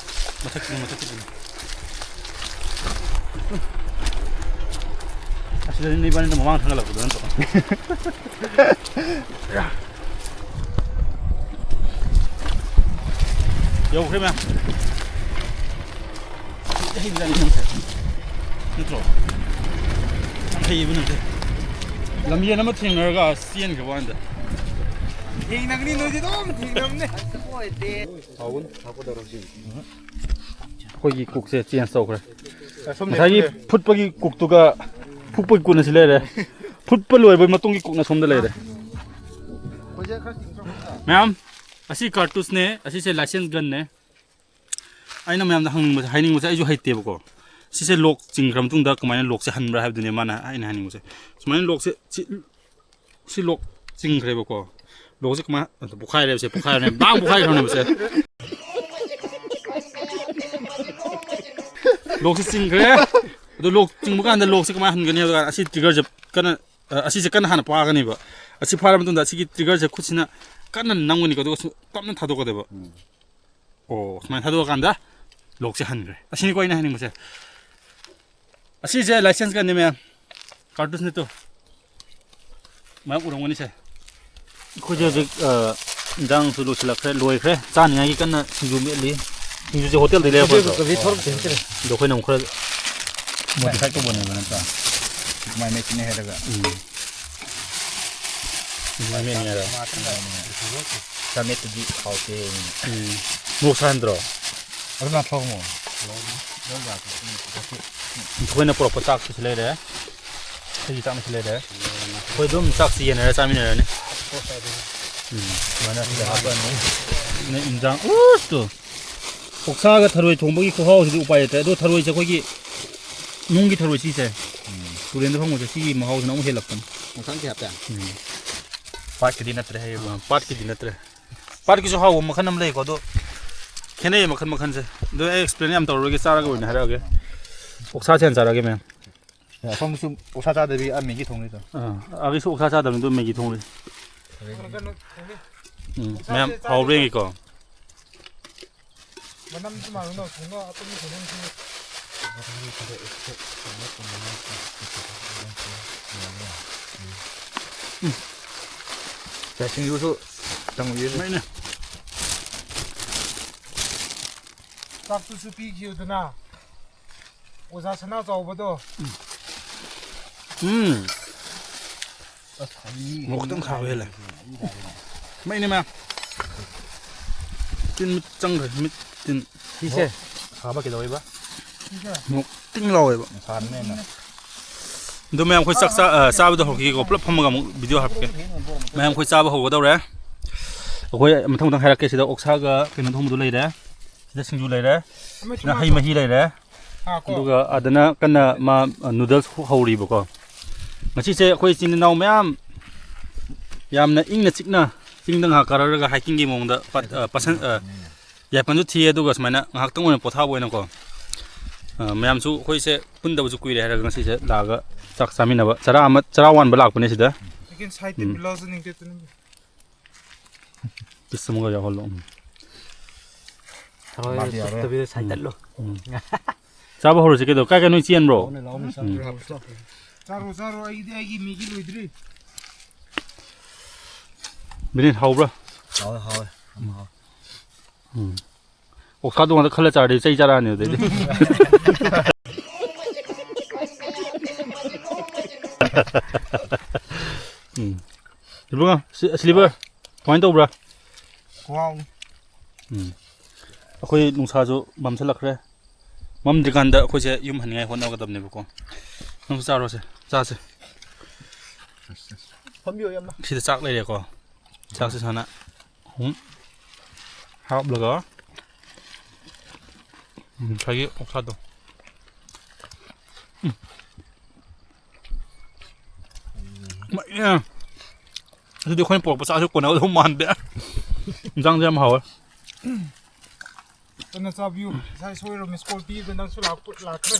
ꯃꯊꯛꯀꯤꯗꯨ, ꯃꯊꯛꯀꯤꯗꯨ꯫ ꯑꯁꯤꯗꯅꯤ ꯏꯕꯥꯅꯤꯅ ꯃꯃꯥꯡ ꯊꯥꯡꯒꯠꯂꯛꯄꯗꯣ ꯅꯠꯇ꯭ꯔꯣ? ꯌꯧꯈ꯭ꯔꯦ ꯃꯌꯥꯝ꯫ ꯍꯩꯕꯖꯥꯠꯅꯤ ꯅꯪꯁꯦ꯫ ꯅꯠꯇ꯭ꯔꯣ? ꯌꯥꯝ ꯍꯩꯌꯦꯕ ꯅꯪꯁꯦ꯫ ꯂꯝꯖꯦꯟ ꯑꯃ ꯊꯦꯡꯅꯔꯒ ꯆꯦꯟꯈ꯭ꯔꯕ ꯋꯥꯅꯤꯗ꯫ ꯊꯦꯡꯅꯒꯅꯤ, ꯅꯣꯏꯗꯤ ꯑꯗꯨꯝ ꯊꯦꯡꯅꯕꯅꯦ꯫ ꯑꯩꯈꯣꯏꯒꯤ ꯀꯨꯛꯁꯦ ꯆꯦꯟꯖ ꯇꯧꯈ꯭ꯔꯦ꯫ ꯉꯁꯥꯏꯒꯤ ꯐꯨꯠꯄꯒꯤ ꯀꯨꯛꯇꯨꯒ ꯐꯨꯠꯄꯒꯤ ꯀꯨꯛꯅ ꯁꯤ ꯂꯩꯔꯦ꯫ ꯐꯨꯠꯄ ꯂꯣꯏꯔꯕ ꯃꯇꯨꯡꯒꯤ ꯀꯨꯛꯅ ꯁꯣꯝꯗ ꯂꯩꯔꯦ꯫ ꯃꯌꯥꯝ, ꯑꯁꯤ ꯀꯥꯔꯇꯨꯁꯅꯦ, ꯑꯁꯤꯁꯦ ꯂꯥꯏꯁꯦꯟꯁ ꯒꯟꯅꯦ꯫ ꯑꯩꯅ ꯃꯌꯥꯝꯗ ꯍꯪꯅꯤꯡꯕꯁꯦ, ꯍꯥꯏꯅꯤꯡꯕꯁꯦ, ꯑꯩꯁꯨ ꯍꯩꯇꯦꯕꯀꯣ꯫ ꯁꯤꯁꯦ ꯂꯣꯛ ꯆꯤꯡꯈ꯭ꯔ ꯃꯇꯨꯡꯗ ꯀꯃꯥꯏꯅ ꯂꯣꯛꯁꯦ ꯍꯟꯕ꯭ꯔꯥ ꯍꯥꯏꯕꯗꯨꯅꯦ ꯃꯥꯅ ꯑꯩꯅ ꯍꯥꯏꯅꯤꯡꯕꯁꯦ꯫ ꯁꯨꯃꯥꯏꯅ ꯂꯣꯛꯁꯦ ꯁꯤ, ꯁꯤ ꯂꯣꯛ ꯆꯤꯡꯈ꯭ꯔꯦꯕꯀꯣ꯫ ꯂꯣꯛꯁꯦ ꯀꯃꯥꯏꯅ, ꯑꯗꯨ ꯄꯣꯛꯈꯥꯏꯔꯦꯕꯁꯦ, ꯄꯣꯛꯈꯥꯏꯔꯅꯦ, ꯗꯥꯡ ꯄꯣꯛꯈꯥꯏꯈ꯭ꯔꯅꯦꯕꯁꯦ꯫ ꯂꯣꯛꯁꯦ ꯆꯤꯡꯈ꯭ꯔꯦ꯫ ꯑꯗꯣ ꯂꯣꯛ ꯆꯤꯡꯕ ꯀꯥꯟꯗ ꯂꯣꯛꯁꯦ ꯀꯃꯥꯏꯅ ꯍꯟꯒꯅꯤ ꯍꯥꯏꯕ ꯀꯥꯟꯗ ꯑꯁꯤ ꯇ꯭ꯔꯤꯒꯔꯁꯦ ꯀꯟꯅ, ꯑ, ꯑꯁꯤꯁꯦ ꯀꯟꯅ ꯍꯥꯟꯅ ꯄꯥꯒꯅꯦꯕ꯫ ꯑꯁꯤ ꯐꯥꯔ ꯃꯇꯨꯡꯗ ꯑꯁꯤꯒꯤ ꯇ꯭ꯔꯤꯒꯔꯁꯦ ꯈꯨꯠꯁꯤꯅ ꯀꯟꯅ ꯅꯝꯒꯅꯤꯀꯣ, ꯑꯗꯨꯒ ꯁꯨꯝ ꯇꯞꯅ ꯊꯥꯗꯣꯛꯀꯗꯕ꯫ ꯎꯝ꯫ ꯑꯣ, ꯁꯨꯃꯥꯏꯅ ꯊꯥꯗꯣꯛꯑꯀꯥꯟꯗ ꯂꯣꯛꯁꯦ ꯍꯟꯈ꯭ꯔꯦ꯫ ꯑꯁꯤꯅꯤꯀꯣ ꯑꯩꯅ ꯍꯥꯏꯅꯤꯡꯕꯁꯦ꯫ ꯑꯁꯤꯁꯦ ꯂꯥꯏꯁꯦꯟꯁ ꯒꯟꯅꯤ ꯃꯌꯥꯝ꯫ ꯀꯥꯔꯇꯨꯁ ꯅꯠꯇꯣ꯫ ꯃꯌꯥꯝ ꯎꯔꯝꯒꯅꯤꯁꯦ꯫ ꯑꯩꯈꯣꯏꯁꯦ ꯍꯧꯖꯤꯛ, ꯑ, ꯏꯟꯖꯥꯡꯁꯨ ꯂꯣꯏꯁꯤꯜꯂꯛꯈ꯭ꯔꯦ, ꯂꯣꯏꯈ꯭ꯔꯦ꯫ ꯆꯥꯅꯤꯡꯉꯥꯏꯒꯤ ꯀꯟꯅ ꯁꯤꯡꯖꯨ ꯃꯦꯠꯂꯤ꯫ ꯁꯤꯡꯖꯨꯁꯦ ꯍꯣꯇꯦꯜꯗꯩ ꯂꯩꯔꯛꯄ ꯅꯠꯇ꯭ꯔꯣ? ꯀꯣꯕꯤ ꯊꯣꯔꯛꯇꯦ ꯁꯤꯗ꯫ ꯑꯗꯣ ꯑꯩꯈꯣꯏꯅ ꯑꯃꯨꯛ ꯈꯔ ꯃꯣꯗꯤꯐꯥꯏ ꯇꯧꯕꯅꯦꯕ ꯅꯠꯇ꯭ꯔꯥ? ꯃꯥꯏ ꯃꯦꯠꯁꯤꯅꯦ ꯍꯥꯏꯔꯒ꯫ ꯎꯝ꯫ ꯁꯤꯡꯖꯨ ꯃꯦꯠꯅꯤ ꯍꯥꯏꯔꯒ꯫ ꯆꯥꯃꯦꯠꯇꯨꯗꯤ ꯍꯥꯎꯇꯦ꯫ ꯎꯝ꯫ ꯃꯣꯔꯣꯛ ꯁꯥꯍꯟꯗ꯭ꯔꯣ? ꯑꯗꯨꯅ ꯊꯣꯡꯉꯣ꯫ ꯑꯩꯈꯣꯏꯅ ꯄꯨꯔꯛꯄ ꯆꯥꯛꯇꯨꯁꯨ ꯂꯩꯔꯦ꯫ ꯑꯩꯒꯤ ꯆꯥꯛꯅꯁꯨ ꯂꯩꯔꯦ꯫ ꯑꯩꯈꯣꯏ ꯑꯗꯨꯝ ꯆꯥꯛꯁꯤ ꯌꯦꯟꯅꯔ ꯆꯥꯃꯤꯟꯅꯔꯅꯤ꯫ ꯎꯝ, ꯁꯨꯃꯥꯏꯅ ꯁꯤꯗ ꯍꯥꯞꯄꯅꯤ꯫ ꯑꯗꯩ ꯏꯟꯖꯥꯡ ꯎꯁꯇꯨ꯫ ꯑꯣꯛꯁꯥꯒ ꯊꯔꯣꯏ ꯊꯣꯡꯕꯒꯤ ꯈꯨꯍꯥꯎꯁꯤꯗꯤ ꯎꯄꯥꯏ ꯂꯩꯇ꯭ꯔꯦ꯫ ꯑꯗꯣ ꯊꯔꯣꯏꯁꯦ ꯑꯩꯈꯣꯏꯒꯤ ꯅꯨꯡꯒꯤ ꯊꯔꯣꯏ ꯁꯤꯁꯦ꯫ ꯎꯝ꯫ ꯇꯨꯔꯦꯟꯗ ꯐꯪꯕꯁꯦ ꯁꯤꯒꯤ ꯃꯍꯥꯎꯁꯤꯅ ꯑꯃꯨꯛ ꯍꯦꯜꯂꯛꯄꯅꯤ꯫ ꯃꯊꯪꯗꯤ ꯍꯥꯞꯇꯦ꯫ ꯎꯝ꯫ ꯄꯥꯠꯀꯤꯗꯤ ꯅꯠꯇ꯭ꯔꯦ ꯍꯥꯏꯌꯦꯕ꯫ ꯑꯥ, ꯄꯥꯠꯀꯤꯗꯤ ꯅꯠꯇ꯭ꯔꯦ꯫ ꯄꯥꯠꯀꯤꯁꯨ ꯍꯥꯎꯕ ꯃꯈꯜ ꯑꯃ ꯂꯩꯀꯣ, ꯑꯗꯣ ꯈꯦꯠꯅꯩꯌꯦ ꯃꯈꯜ ꯃꯈꯜꯁꯦ꯫ ꯑꯗꯣ ꯑꯩ ꯑꯦꯛꯁꯄ꯭ꯂꯦꯟ ꯌꯥꯝ ꯇꯧꯔꯔꯣꯏꯒꯦ, ꯆꯥꯔꯒ ꯑꯣꯏꯅ ꯍꯥꯏꯔꯛꯑꯒꯦ꯫ ꯑꯣꯛꯁꯥꯁꯦ ꯍꯥꯟꯅ ꯆꯥꯔꯛꯑꯒꯦ, ꯃꯌꯥꯝ꯫ ꯑꯁꯣꯝꯗꯁꯨ ꯑꯣꯛꯁꯥ ꯆꯥꯗꯕꯤ ꯑꯥ ꯃꯦꯒꯤ ꯊꯣꯡꯂꯤꯗꯣ꯫ ꯑꯥ, ꯑꯥꯒꯤꯁꯨ ꯑꯣꯛꯁꯥ ꯆꯥꯗꯕꯅꯤ, ꯑꯗꯨ ꯃꯦꯒꯤ ꯊꯣꯡꯂꯤ꯫ ꯎꯝ, ꯃꯌꯥꯝ ꯍꯥꯎꯕ꯭ꯔꯥ ꯌꯦꯡꯒꯦꯀꯣ꯫ ꯃꯅꯝꯁꯨ ꯃꯥꯜꯂꯅꯣ, ꯊꯣꯡꯅ ꯑꯇꯣꯞꯄ ꯊꯣꯡꯅ ꯁꯤ꯫ ꯁꯤꯡꯖꯨꯁꯨ ꯇꯧꯕꯤꯔꯦ꯫ ꯃꯩꯅꯦ꯫ ꯆꯥꯛꯇꯨꯁꯨ ꯄꯤꯈꯤꯕꯗꯨꯅ ꯑꯣꯖꯥ ꯁꯅꯥ ꯆꯥꯎꯕꯗꯣ꯫ ꯎꯝ꯫ ꯃꯣꯔꯣꯛ ꯈꯤꯇꯪ ꯁꯥꯕ ꯍꯦꯜꯂꯦ꯫ ꯃꯩꯅꯦ ꯃꯌꯥꯝ꯫ ꯇꯤꯟ ꯃꯤꯠ ꯆꯪꯈ꯭ꯔꯦ, ꯃꯤꯠ ꯇꯤꯟ꯫ ꯁꯤꯁꯦ꯫ ꯁꯥꯕ ꯀꯩꯗꯧꯋꯦꯕ? ꯃꯣꯔꯣꯛ ꯇꯤꯡ ꯂꯥꯎꯋꯦꯕ꯫ ꯁꯥꯔꯅꯦꯅ꯫ ꯑꯗꯨ ꯃꯌꯥꯝ ꯑꯩꯈꯣꯏ ꯆꯥꯛ ꯆꯥ-, ꯑ, ꯆꯥꯕꯗꯣ ꯍꯧꯔꯛꯈꯤꯒꯦꯀꯣ꯫ ꯄꯨꯂꯞ ꯐꯝꯃꯒ ꯑꯃꯨꯛ ꯚꯤꯗꯤꯑꯣ ꯍꯥꯞꯀꯦ꯫ ꯃꯌꯥꯝ ꯑꯩꯈꯣꯏ ꯆꯥꯕ ꯍꯧꯒꯗꯧꯔꯦ꯫ ꯑꯩꯈꯣꯏ ꯃꯊꯪ ꯃꯊꯪ ꯍꯥꯏꯔꯛꯀꯦ꯫ ꯁꯤꯗ ꯑꯣꯛꯁꯥꯒ ꯀꯩꯅꯣ ꯊꯣꯡꯕꯗꯣ ꯂꯩꯔꯦ꯫ ꯁꯤꯗ ꯁꯤꯡꯖꯨ ꯂꯩꯔꯦ꯫ ꯁꯤꯗ ꯍꯩ ꯃꯍꯤ ꯂꯩꯔꯦ꯫ ꯑꯥ, ꯀꯣ꯫ ꯑꯗꯨꯒ ꯑꯗꯅ ꯀꯟꯅ ꯃꯥ, ꯑ, ꯅꯨꯗꯜꯁ ꯍꯧꯔꯤꯕꯀꯣ꯫ ꯉꯁꯤꯁꯦ ꯑꯩꯈꯣꯏ ꯏꯆꯤꯟ ꯏꯅꯥꯎ ꯃꯌꯥꯝ ꯌꯥꯝꯅ ꯏꯪꯅ ꯆꯤꯛꯅ ꯆꯤꯡꯗ ꯉꯥꯏꯍꯥꯛ ꯀꯥꯔꯛꯂꯒ ꯍꯥꯏꯀꯤꯡꯒꯤ ꯃꯑꯣꯡꯗ ꯄꯠ-, ꯑ, ꯄꯁꯟ-, ꯑ, ꯌꯥꯏꯐꯝꯁꯨ ꯊꯤꯌꯦ, ꯑꯗꯨꯒ ꯁꯨꯃꯥꯏꯅ ꯉꯥꯏꯍꯥꯛꯇꯪ ꯑꯣꯏꯅ ꯄꯣꯊꯥꯕ ꯑꯣꯏꯅꯀꯣ꯫ ꯑ, ꯃꯌꯥꯝꯁꯨ ꯑꯩꯈꯣꯏꯁꯦ ꯄꯨꯟꯗꯕꯁꯨ ꯀꯨꯏꯔꯦ ꯍꯥꯏꯔꯒ ꯉꯁꯤꯁꯦ ꯂꯥꯛꯑꯒ ꯆꯥꯛ ꯆꯥꯃꯤꯟꯅꯕ, ꯆꯔꯥ ꯑꯃ, ꯆꯔꯥ ꯋꯥꯟꯕ ꯂꯥꯛꯄꯅꯦ ꯁꯤꯗ꯫ ꯎꯝ꯫ ꯄꯤꯁ ꯑꯃꯒ ꯌꯥꯎꯍꯜꯂꯣ꯫ ꯎꯝ꯫ ꯊꯔꯣꯏ ꯃꯥꯗꯤ ꯌꯥꯔꯣꯏ꯫ ꯆꯨꯞꯇꯕꯤꯗ ꯁꯥꯏꯗꯠꯂꯣ꯫ ꯎꯝ꯫ ꯆꯥꯕ ꯍꯧꯔꯁꯤ ꯀꯩꯗꯧ? ꯀꯥꯏ ꯀꯥꯏ ꯅꯣꯏ ꯆꯦꯟꯕ꯭ꯔꯣ? ꯂꯥꯎꯅꯦ, ꯂꯥꯎꯅꯦ, ꯎꯝ꯫ ꯆꯥꯔꯣ, ꯆꯥꯔꯣ꯫ ꯆꯥꯔꯣ, ꯆꯥꯔꯣ, ꯑꯩꯗꯤ ꯑꯩꯒꯤ ꯃꯦꯒꯤ ꯂꯣꯏꯗ꯭ꯔꯤ꯫ ꯕꯤꯅꯦꯠ, ꯍꯥꯎꯕ꯭ꯔꯥ? ꯍꯥꯎꯋꯦ, ꯍꯥꯎꯋꯦ꯫ ꯌꯥꯝ ꯍꯥꯎꯋꯦ꯫ ꯎꯝ꯫ ꯑꯣꯛꯁꯥꯗꯣ ꯉꯥꯛꯇ ꯈꯜꯂ ꯆꯥꯔꯗꯤ ꯆꯩ ꯆꯥꯔꯛꯑꯅꯤ ꯑꯗꯨꯗꯩꯗꯤ꯫ ꯎꯝ꯫ ꯏꯕꯨꯡꯉꯣ, ꯁꯤ-, ꯁ꯭ꯂꯤꯚꯔ ꯀꯃꯥꯏꯅ ꯇꯧꯕ꯭ꯔꯥ? ꯈꯨꯍꯥꯎ꯫ ꯎꯝ꯫ ꯑꯩꯈꯣꯏ ꯅꯨꯡꯁꯥꯁꯨ ꯃꯝꯁꯤꯜꯂꯛꯈ꯭ꯔꯦ꯫ ꯃꯝꯗ꯭ꯔꯤꯀꯥꯟꯗ ꯑꯩꯈꯣꯏꯁꯦ ꯌꯨꯝ ꯍꯟꯅꯤꯡꯉꯥꯏ ꯍꯣꯠꯅꯒꯗꯕꯅꯦꯕꯀꯣ꯫ ꯅꯪꯁꯨ ꯆꯥꯔꯣꯁꯦ, ꯆꯥꯁꯦ꯫ ꯐꯝꯕꯤꯌꯣ, ꯌꯥꯝꯅ꯫ ꯁꯤꯗ ꯆꯥꯛ ꯂꯩꯔꯦꯀꯣ꯫ ꯆꯥꯛꯁꯦ ꯁꯨꯃꯥꯏꯅ ꯑꯍꯨꯝ ꯍꯥꯞꯂꯒ, ꯎꯝ, ꯉꯁꯥꯏꯒꯤ ꯑꯣꯛꯁꯥꯗꯣ꯫ ꯎꯝ꯫ ꯃꯩꯅꯦ꯫ ꯑꯗꯨꯗꯤ ꯑꯩꯈꯣꯏꯅ ꯄꯨꯔꯛꯄ ꯆꯥꯛꯁꯨ ꯀꯣꯟꯅꯒꯗꯧ ꯃꯥꯟꯗꯦ꯫ ꯏꯟꯖꯥꯡꯁꯦ ꯌꯥꯝ ꯍꯥꯎꯋꯦ꯫ ꯀꯟꯅ ꯆꯥꯕꯤꯌꯨ꯫ ꯉꯁꯥꯏ ꯁꯣꯏꯔꯣ, ꯃꯤꯁ ꯀꯣꯜ ꯄꯤꯕꯗ ꯅꯪꯁꯨ ꯂꯥꯛꯄ, ꯂꯥꯛꯈ꯭ꯔꯦ꯫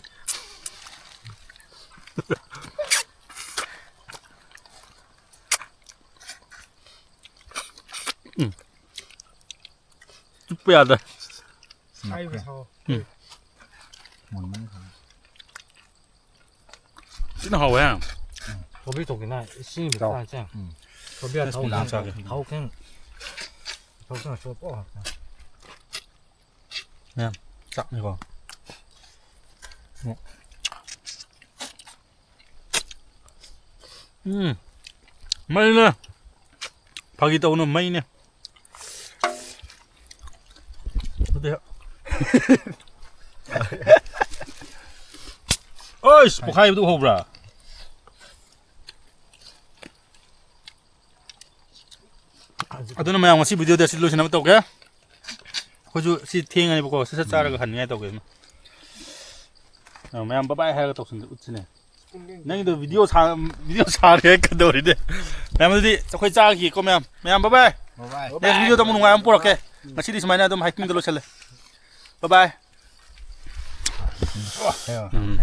ꯎꯝ꯫ ꯆꯨꯞꯄ ꯌꯥꯗ꯭ꯔꯦ꯫ ꯍꯥꯏꯕ ꯁꯥꯎ꯫ ꯎꯝ꯫ ꯃꯨꯟꯕꯅ ꯐꯔꯦ꯫ ꯊꯤꯅ ꯍꯥꯎꯋꯦ꯫ ꯊꯣꯕꯤ ꯊꯣꯛꯈꯤꯅ ꯏꯁꯤꯡ ꯆꯥꯎ꯫ ꯕꯤꯇꯥ ꯆꯦ꯫ ꯎꯝ꯫ ꯊꯣꯕꯤ ꯑꯁ, ꯊꯥꯎ ꯃꯌꯥꯝ ꯈꯦꯡ-, ꯆꯥꯒꯦ꯫ ꯊꯥꯎ ꯈꯦꯡ-, ꯊꯥꯎ ꯈꯦꯡ ꯁꯣꯛꯄ꯫ ꯃꯌꯥꯝ ꯆꯥꯛꯅꯤꯀꯣ꯫ ꯎꯝ꯫ ꯃꯩꯅꯦ꯫ ꯐꯥꯒꯤ ꯇꯧꯅꯨ, ꯃꯩꯅꯦ꯫ ꯑꯗꯨꯗꯤ ꯑꯩꯁ, ꯄꯣꯛꯈꯥꯏꯕꯗꯨ ꯎꯍꯧꯕ꯭ꯔꯥ? ꯑꯗꯨꯅ ꯃꯌꯥꯝ, ꯉꯁꯤ ꯚꯤꯗꯤꯑꯣꯗꯤ ꯑꯁꯤ ꯂꯣꯏꯁꯤꯟꯅꯕ ꯇꯧꯒꯦ꯫ ꯑꯩꯈꯣꯏꯁꯨ ꯁꯤ ꯊꯦꯡꯉꯅꯤꯕꯀꯣ, ꯁꯠ ꯁꯠ ꯆꯥꯔꯒ ꯍꯟꯅꯤꯡꯉꯥꯏ ꯇꯧꯒꯦ꯫ ꯑ, ꯃꯌꯥꯝ ꯕꯥꯏ ꯕꯥꯏ ꯍꯥꯏꯔꯒ ꯇꯧꯁꯤꯟ-, ꯎꯠꯁꯤꯅꯦ꯫ ꯅꯪꯒꯤꯗꯣ ꯚꯤꯗꯤꯑꯣ ꯁꯥ-, ꯚꯤꯗꯤꯑꯣ ꯁꯥꯔꯦ ꯀꯩꯗꯧꯔꯤꯅꯦ? ꯃꯌꯥꯝ, ꯑꯗꯨꯗꯤ ꯑꯩꯈꯣꯏ ꯆꯥꯈꯤꯀꯣ ꯃꯌꯥꯝ꯫ ꯃꯌꯥꯝ ꯕꯥꯏ ꯕꯥꯏ꯫ ꯕꯥꯏ ꯕꯥꯏ꯫ ꯅꯦꯛꯁ ꯚꯤꯗꯤꯑꯣꯗ ꯑꯃꯨꯛ ꯅꯨꯡꯉꯥꯏꯕ ꯑꯃ ꯄꯨꯔꯛꯀꯦ꯫ ꯉꯁꯤꯗꯤ ꯁꯨꯃꯥꯏꯅ ꯑꯗꯨꯝ ꯍꯥꯏꯀꯤꯡꯗ ꯂꯣꯏꯁꯤꯜꯂꯦ꯫ ꯕꯥꯏ ꯕꯥꯏ꯫ ꯎꯝ꯫